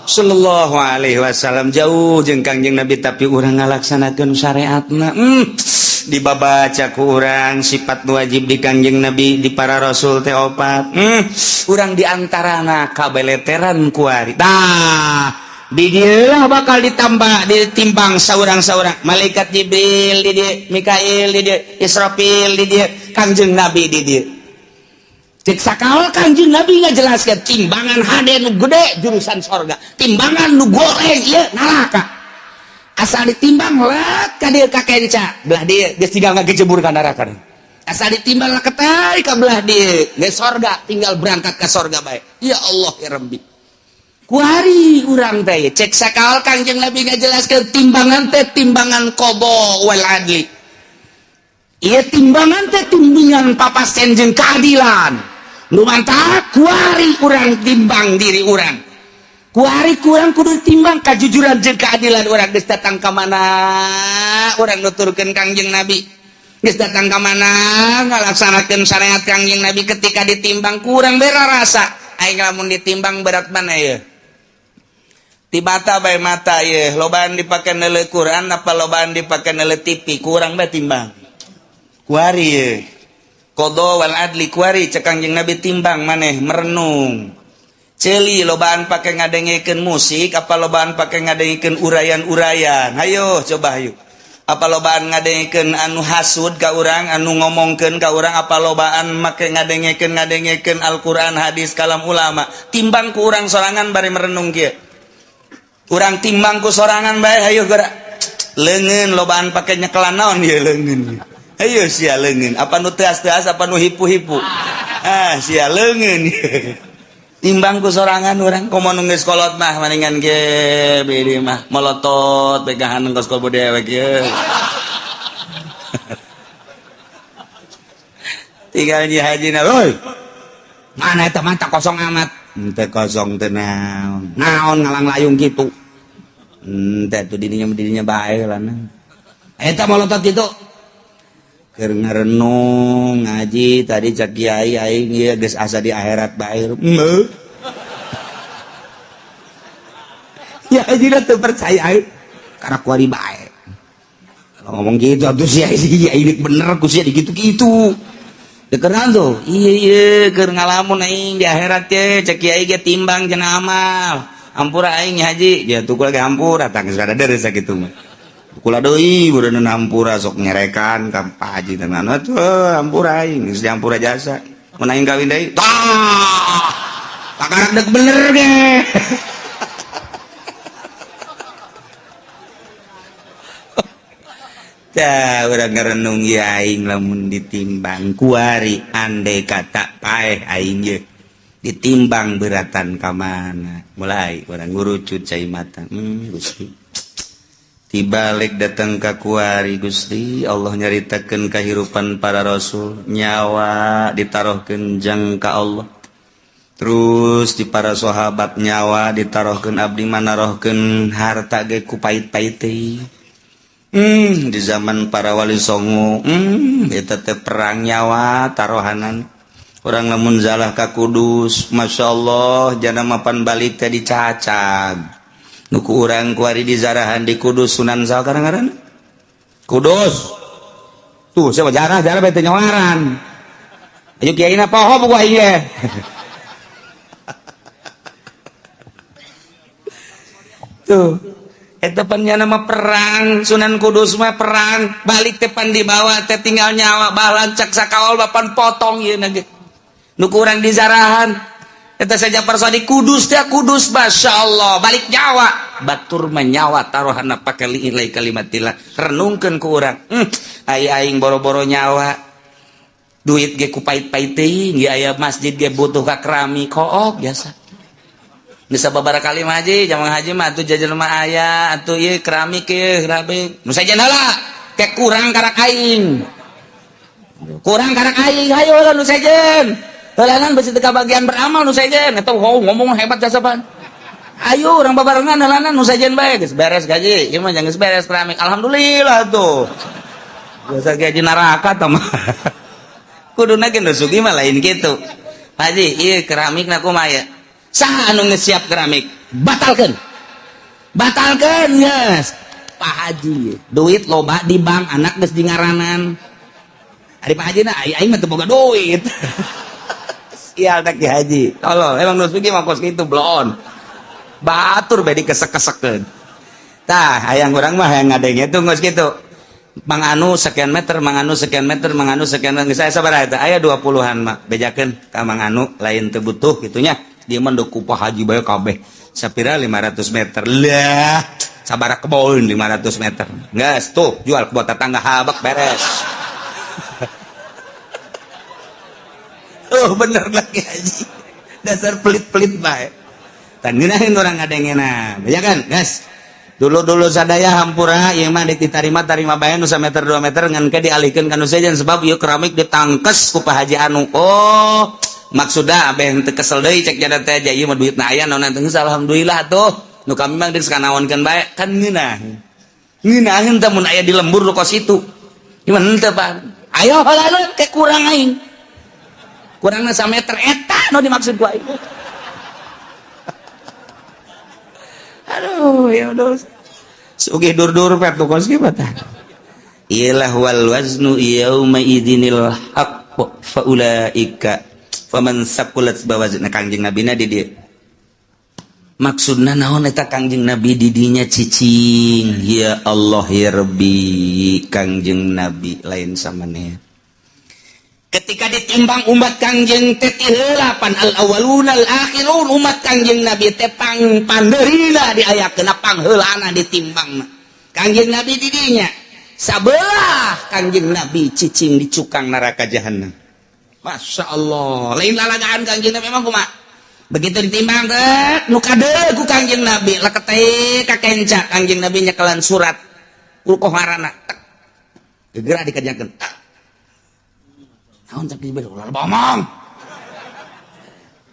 sallallahu alaihi wasallam. Jauh jeung Kangjeng Nabi, tapi urang ngalaksanakeun syariatna. Dibabaca ku urang sifat wajib di Kangjeng Nabi, di para rasul teh opat. Urang diantarana kabeleteran kuari. Tah, di dieu bakal ditambah, ditimbang saurang-saurang. Malaikat Jibril di dieu, Mikail di dieu, Israfil di dieu, Kangjeng Nabi di dieu. Cek sakaol Kangjeng Nabi ngajelaskeun timbangan hade nu gede jurusan sorga, timbangan nu goreng ieu neraka. Asal ditimbang let ka dieu ka kenca belah dieu geus tinggal ngagejebur ka neraka. Asal ditimbang leketai ka belah dieu geus sorga, tinggal berangkat ka sorga bae. Ya Allah ya Rabbi. Kuari urang teh cek sakal Kangjeng Nabi ngajelaskeun timbangan teh timbangan qada wal adli. Ieu timbangan teh timbangan papasen jeung keadilan. Nu mantap kuari urang timbang diri urang. Kuari kurang kudu timbang kajujuran jeung keadilan urang geus datang ka mana urang nuturkeun Kangjeng Nabi. Geus datang ka mana ngalaksanakeun syariat Kangjeng Nabi ketika ditimbang kurang bera rasa. Aing lamun ditimbang berat mana ye? Ti mata bae mata ye, lobaan dipake neuleuh Quran apa lobaan dipake neuleuh TV, kurang bae timbang. Kuari ye. Qada wal adli kuari cek Kangjeng Nabi timbang maneh merenung. Ceuli lobaan pake ngadengekeun musik apa lobaan pake ngadengekeun urayan-urayan. Hayo coba hayu. Apa lobaan ngadengekeun anu hasud ka urang, anu ngomongkeun ka urang, apa lobaan make ngadengekeun Al-Qur'an, hadis, kalam ulama. Timbang ku urang sorangan bari merenung kieu. Urang timbang ku sorangan bae hayu geura. Leungeun lobaan pake nyekelan naon ieu leungeun. Hayu sia leungeun, apa nu teas-teas apa nu hipu-hipu. Ah sia leungeun. Timbang ku sorangan urang komo nu geus kolot mah maningan ge bedi mah molotot pegahan geus kolot dewek ye. Tinggal nyi haji na, "Woi. Mana eta mata kosong amat." Henteu kosong teh naon. Naon ngalang layung kitu. Henteu tuh dirinya bae lah. Eta molotot kitu. Keur ngarenung ngaji tadi cak kiai aing ieu geus asa di akhirat bae. Heuh. Ya haji teu percaya aing. Karena kuari bae. Kalau ngomong gitu atuh sia ini bener ku sia digitu-gitu. Dekeran tuh. Iya iya keur ngalamun aing di akhirat ye cek kiai ge timbang cenah amal. Hampura aing haji, ya tuh kula ge hampura tah geus ada deui sakitu mah. Kula deui beureun hampura sok nyerekan ka Pak Haji tenan atuh hampura aing geus dihampura jasa. Mun aing kawin deui tah. Pakarak deuk bener ge. Tah urang ngarenung ieu aing lamun ditimbang kuari andai kata paeh aing ye ditimbang beratan ka mana. Mulai urang ngurucut cai mata. Gusti. Dibalik datang ka kuari Gusti Allah nyaritakeun kahirupan para rasul nyawa ditaruhkeun jang ka Allah terus di para sahabat nyawa ditaruhkeun abdi manarohkeun harta ge ku pait-pait teh. Di zaman para wali songo eta teh perang nyawa tarohanan urang lamun zalah ka Kudus masyaallah jana mapan balik teh dicacag nuku urang kuari di zarahan di Kudus Sunan saha ngaranna Kudus tuh siapa jarah jarah bae teh nyawaran ayo kiai na poho buku aing ge. Tuh eta pan nya nama perang Sunan Kudus mah perang balik teh pan dibawa teh tinggal nyawa balancak sakaol bapan potong ieu na ge nuku urang di zarahan eta saja persadi Kudus teh Kudus masyaallah balik nyawa batur menyawa taruhana pake liilai kalimatillah renungkeun ku urang ai aing boro-boro nyawa duit ge ku pait-pait teuing ge aya masjid ge butuh ka keramik kook biasa bisa babara kali mah haji jamang haji mah atuh jajan mah aya atuh ieu keramik ieu keramik nu sajen heula ke kurang karak aing hayu heula nu sejen heulaan besi teu kabagian beramal nu sejen eta ngomong hebat jasa pan ayo urang babarengan heulana nu sejen bae geus beres gaji ieu mah geus beres keramik alhamdulillah tuh biasa gaji neraka tah mah kuduna ge nu sugih mah lain kitu haji ieu keramikna kumaha ya saha anu geus siap keramik batalkeun batalkeun geus Pak Haji duit loba di bank anak geus di ngaranan ari Pak Haji na aing mah teu boga duit. Sial tak Ki Haji. Tolong, emang nu sugih mah kos kitu bloon. Batur bae dikesek-kesekeun. Tah, hayang urang mah hayang ngadenge tuh geus kitu. Mang Anu sekian meter, Mang Anu sekian meter, Mang Anu sekian meter. Geus aya sabaraha eta? Aya 20-an mah. Bejakeun ka Mang Anu lain teu butuh kitu nya. Dia mah ku Pak Haji bae kabeh. Sapira 500 meter. Lah, sabaraha kebon 500 meter. Geus tuh jual kebon tetangga habek beres. Oh bener lagi haji. Dasar pelit-pelit bae. Solawatan ngeunaheun urang ngadengena ya kan guys. Dulu-dulu sadaya hampura ieu mah ditarima tarima bae nu sameter 2 meter ngan ke dialihkeun ka nu sejen sebab ieu keramik ditangkes ku Pak Haji anu. Oh, maksudna abeh teu kesel deui cek jada teh aja ieu mah duitna aya naon teh alhamdulillah tuh. Nu kami mah geus kanaonkeun bae kan ngeunah. Ngeunaheun teh mun aya di lembur nu kos itu. Gimana teh Pak? Ayo heula ke kurang aing. Kurangna sameter eta nu dimaksud ku aing. Aduh, ya udah. Sugih dur-dur pet nu kos kieu tah. Ilah wal waznu yauma idzinil haqq fa ulaika faman saqulat bawazna Kangjeng Nabina di dieu. Maksudna naon eta Kangjeng Nabi di dinya cicing? Ya Allah ya Rabbi, Kangjeng Nabi lain samaneh. Ketika ditimbang umat Kangjeng teh ti heula pan al awwaluna al akhirun umat Kangjeng Nabi teh pang pandeurina diayakeun pangheulana ditimbang. Kangjeng Nabi di dinya sabelah Kangjeng Nabi cicing di cukang neraka jahanam. Masya Allah, lain lalagaan Kangjeng Nabi memang kumaha. Begitu ditimbang teh nu kadeul ku Kangjeng Nabi lekete ka kenca Kangjeng Nabi nyekelan surat ku koharana tek gegera dikerjakeun tek. Naon cak diberi ular bomong.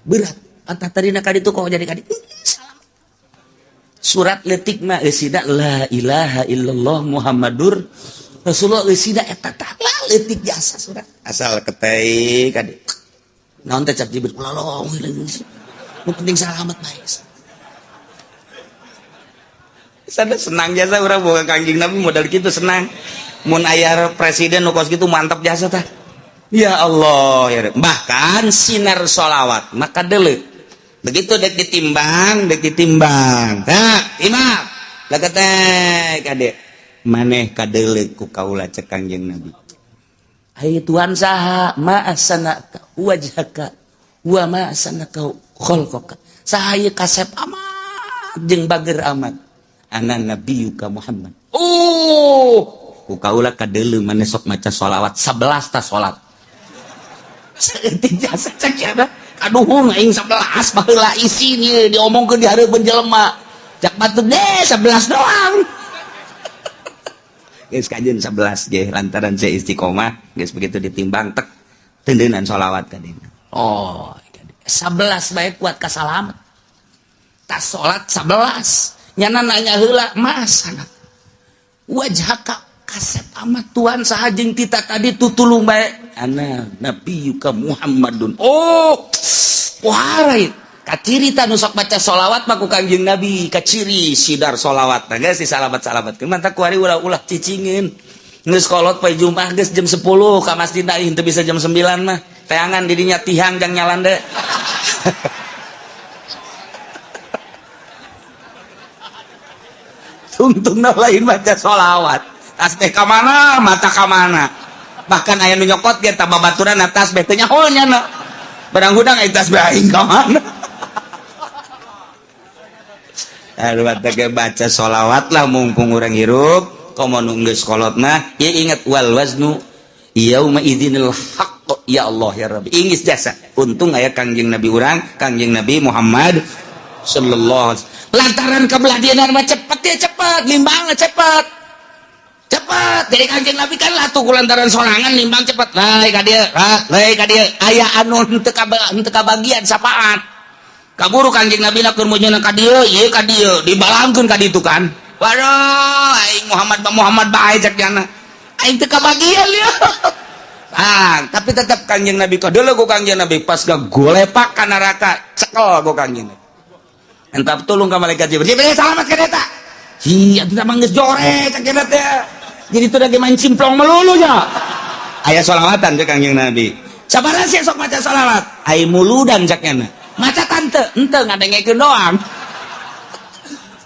Berat. Antah tadina ka ditu kok jadi ka ditu. Salam. Surat leutik mah eusina la ilaha illallah Muhammadur Rasulullah eusina eta tah leutik jasa surat. Asal ketei ka ditu. Naon teh cak diberi ular bomong. Nu penting salamet bae. Sana senang jasa urang boga Kangjeng Nabi modal kitu senang. Mun aya presiden nu kos kitu mantap jasa tah. Ya Allah ya Rabb. Bahkan sinar sholawat maka deuleu begitu dek ditimbang tah imam leketek kade maneh kadeuleu ku kaula cek Kangjeng Nabi. Ai Tuhan saha ma asanaka wajhaka wa ma asanaka khalqaka saha ieu kasep amat jeung bager amat ana nabiyuka Muhammad. Oh ku kaula kadeuleu maneh sok maca sholawat 11 ta salat. Saeutik jasa cek ya kaduhung aing 11 baheula isin ieu diomongkeun di hareupeun jelema cak batur deh 11 doang. Geus kajeun 11 ge lantaran saya istiqomah geus begitu ditimbang tek tendeunan sholawat ka dieu. Oh 11 bae kuat ka salamet tas salat 11 nyana nanya heula mas wajhaka kasep amat Tuhan saha jeung tita tadi tutulung bae ana nabiyuka Muhammadun. Oh warai kaciri ta nu sok baca sholawat mah ku Kangjeng Nabi kaciri sidar sholawat nah geus disalamat-salamat mantap kuari ulah-ulah cicingin geus kolot poe Jumat geus jam 10 ka masjid aing teu bisa jam 9 mah teangan di dinya tihang jang nyalande. Tungtungna lain baca sholawat tasbih ka mana mata ka mana bahkan aya nu nyokot ge ta babaturan tasbih teh nyaho nya barang hudang aya tasbih aing ka mana. Aduh baca baca sholawat lah mumpung urang hirup komo nu geus kolot mah ieu ingat wal waznu yauma idzinil haqq ya Allah ya Rabbi ingis jasa untung aya Kangjeng Nabi urang Kangjeng Nabi Muhammad sallallahu alaihi wasallam lantaran kabelah dieuna mah cepet ya cepet limbangna cepet cepet dari Kangjeng Nabi kan lah tuh lantaran sorangan limbang cepet lae ka dieu lae ka dieu aya anu henteu kabagian sapaat kaburu Kangjeng Nabi na keur meunyeuna ka dieu ieu ka dieu dibalangkeun ka ditu kan waduh aing Muhammad ba Muhammad bae cek jana aing teu kabagian ieu. Ah, tapi tetap Kangjeng Nabi kadeuleu ku Kangjeng Nabi pas gagolepak ka neraka cekel ku Kangjeng Nabi entap tulung ka malaikat Jibril Jibril salamat ka eta hi atuh mah geus jore cek jana teh jadi itu lagi main cimplong melulu nya aya sholawatan cek Kangjeng Nabi sabaraha sih sok maca sholawat ai muludan cek nya maca tante ente ngadengekeun doang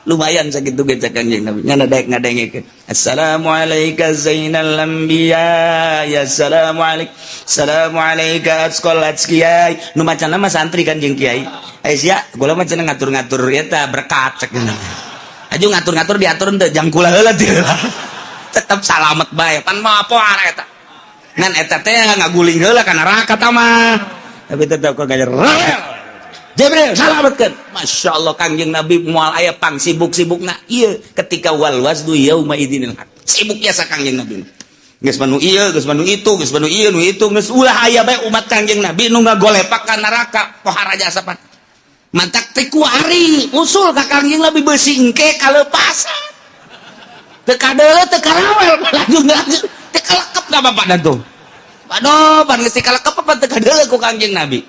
lumayan sakitu ge cek Kangjeng Nabi nya daek ngadengekeun assalamualaika zainal anbiya ya assalamualaik assalamualaika asqal atskiai nu macana mah santri kan jeung kiai ai sia gula mah cenah ngatur-ngatur eta berkat cek aju ngatur-ngatur diatur henteu jang kula heula teu tetep salamet bae pan mah poar eta ngan eta teh ngaguling heula ka neraka ta mah tapi tetep kok gajer. Jibril salametkeun. Masya Allah, Kangjeng Nabi moal aya pang sibuk-sibukna ieu ketika wal waznu yauma idzinil haq. Sibuk biasa Kangjeng Nabi. Geus manu ieu, geus manu itu, geus manu ieu, nu itu, geus ulah aya bae umat Kangjeng Nabi nu ngagolepak ka neraka pohara jasa pan. Mantak teh kuari usul ka Kangjeng Nabi beusi engke kalepasan. Teu kadeuleu, teu karawel, laju laju teu kalekep ka bapak tuh. Aduh, pan geus teu kalekep apa teu kadeuleu ku Kangjeng Nabi.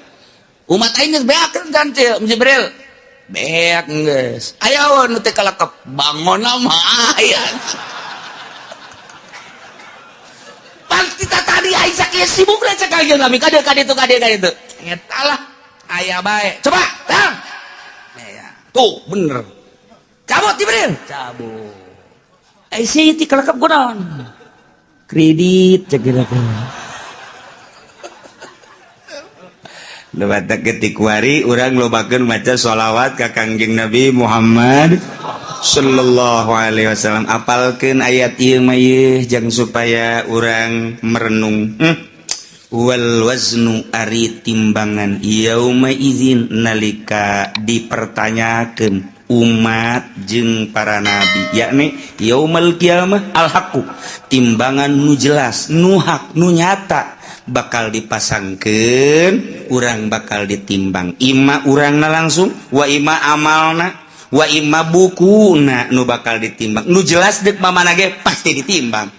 Umat aing geus beak kan, Jibril. Beak geus. Aya nu teu kalekep, bangon mah aya. Kita tadi aing sakieu sibuk lah cek Kangjeng Nabi kadieu kadieu kadieu kadieu. Eta lah aya bae. Coba, tang. Ya, tuh bener. Cabut, Jibril. Cabut. Eh, si ti kalekep kunaon? Kredit cek kira. Lebata ketikwari urang lobakeun maca sholawat ka Kangjeng Nabi Muhammad sallallahu alaihi wasallam. Apalkeun ayat ieu mah ieu jang supaya urang merenung. Wal waznu ari timbangan yauma idzin nalika dipertanyakeun umat jeung para nabi, yakni yaumal qiyamah, al haqqu timbangan nu jelas, nu hak, nu nyata bakal dipasangkeun. Urang bakal ditimbang, ima urangna langsung, wa ima amalna, wa ima bukuna nu bakal ditimbang. Nu jelas dek mamana ge pasti ditimbang.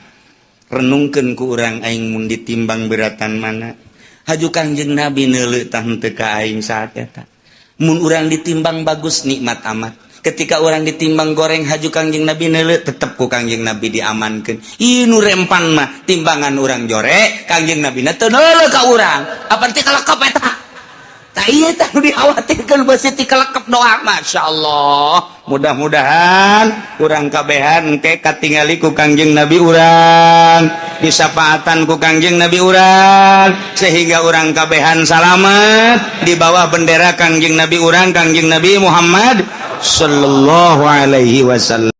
Renungkeun ku urang, aing mun ditimbang beratan mana? Haju Kangjeng Nabi neuleuh tah henteu ka aing saat eta. Mun urang ditimbang bagus, nikmat amat. Ketika orang ditimbang goreng, haju Kangjeng Nabi neuleuh, tetep ku Kangjeng Nabi diamankeun. Ieu nu rempan mah timbangan urang jore, Kangjeng Nabi na teu neuleuh ka urang. Apa teh kalekep eta? Tah ieu tah nu dikhawatirkeun, beusi ti kalekep doa. Masyaallah, mudah-mudahan urang kabehan engke katingali ku Kangjeng Nabi urang, disapaatan ku Kangjeng Nabi urang, sehingga urang kabehan salamet di bawah bendera Kangjeng Nabi urang, Kangjeng Nabi Muhammad sallallahu alaihi wasallam.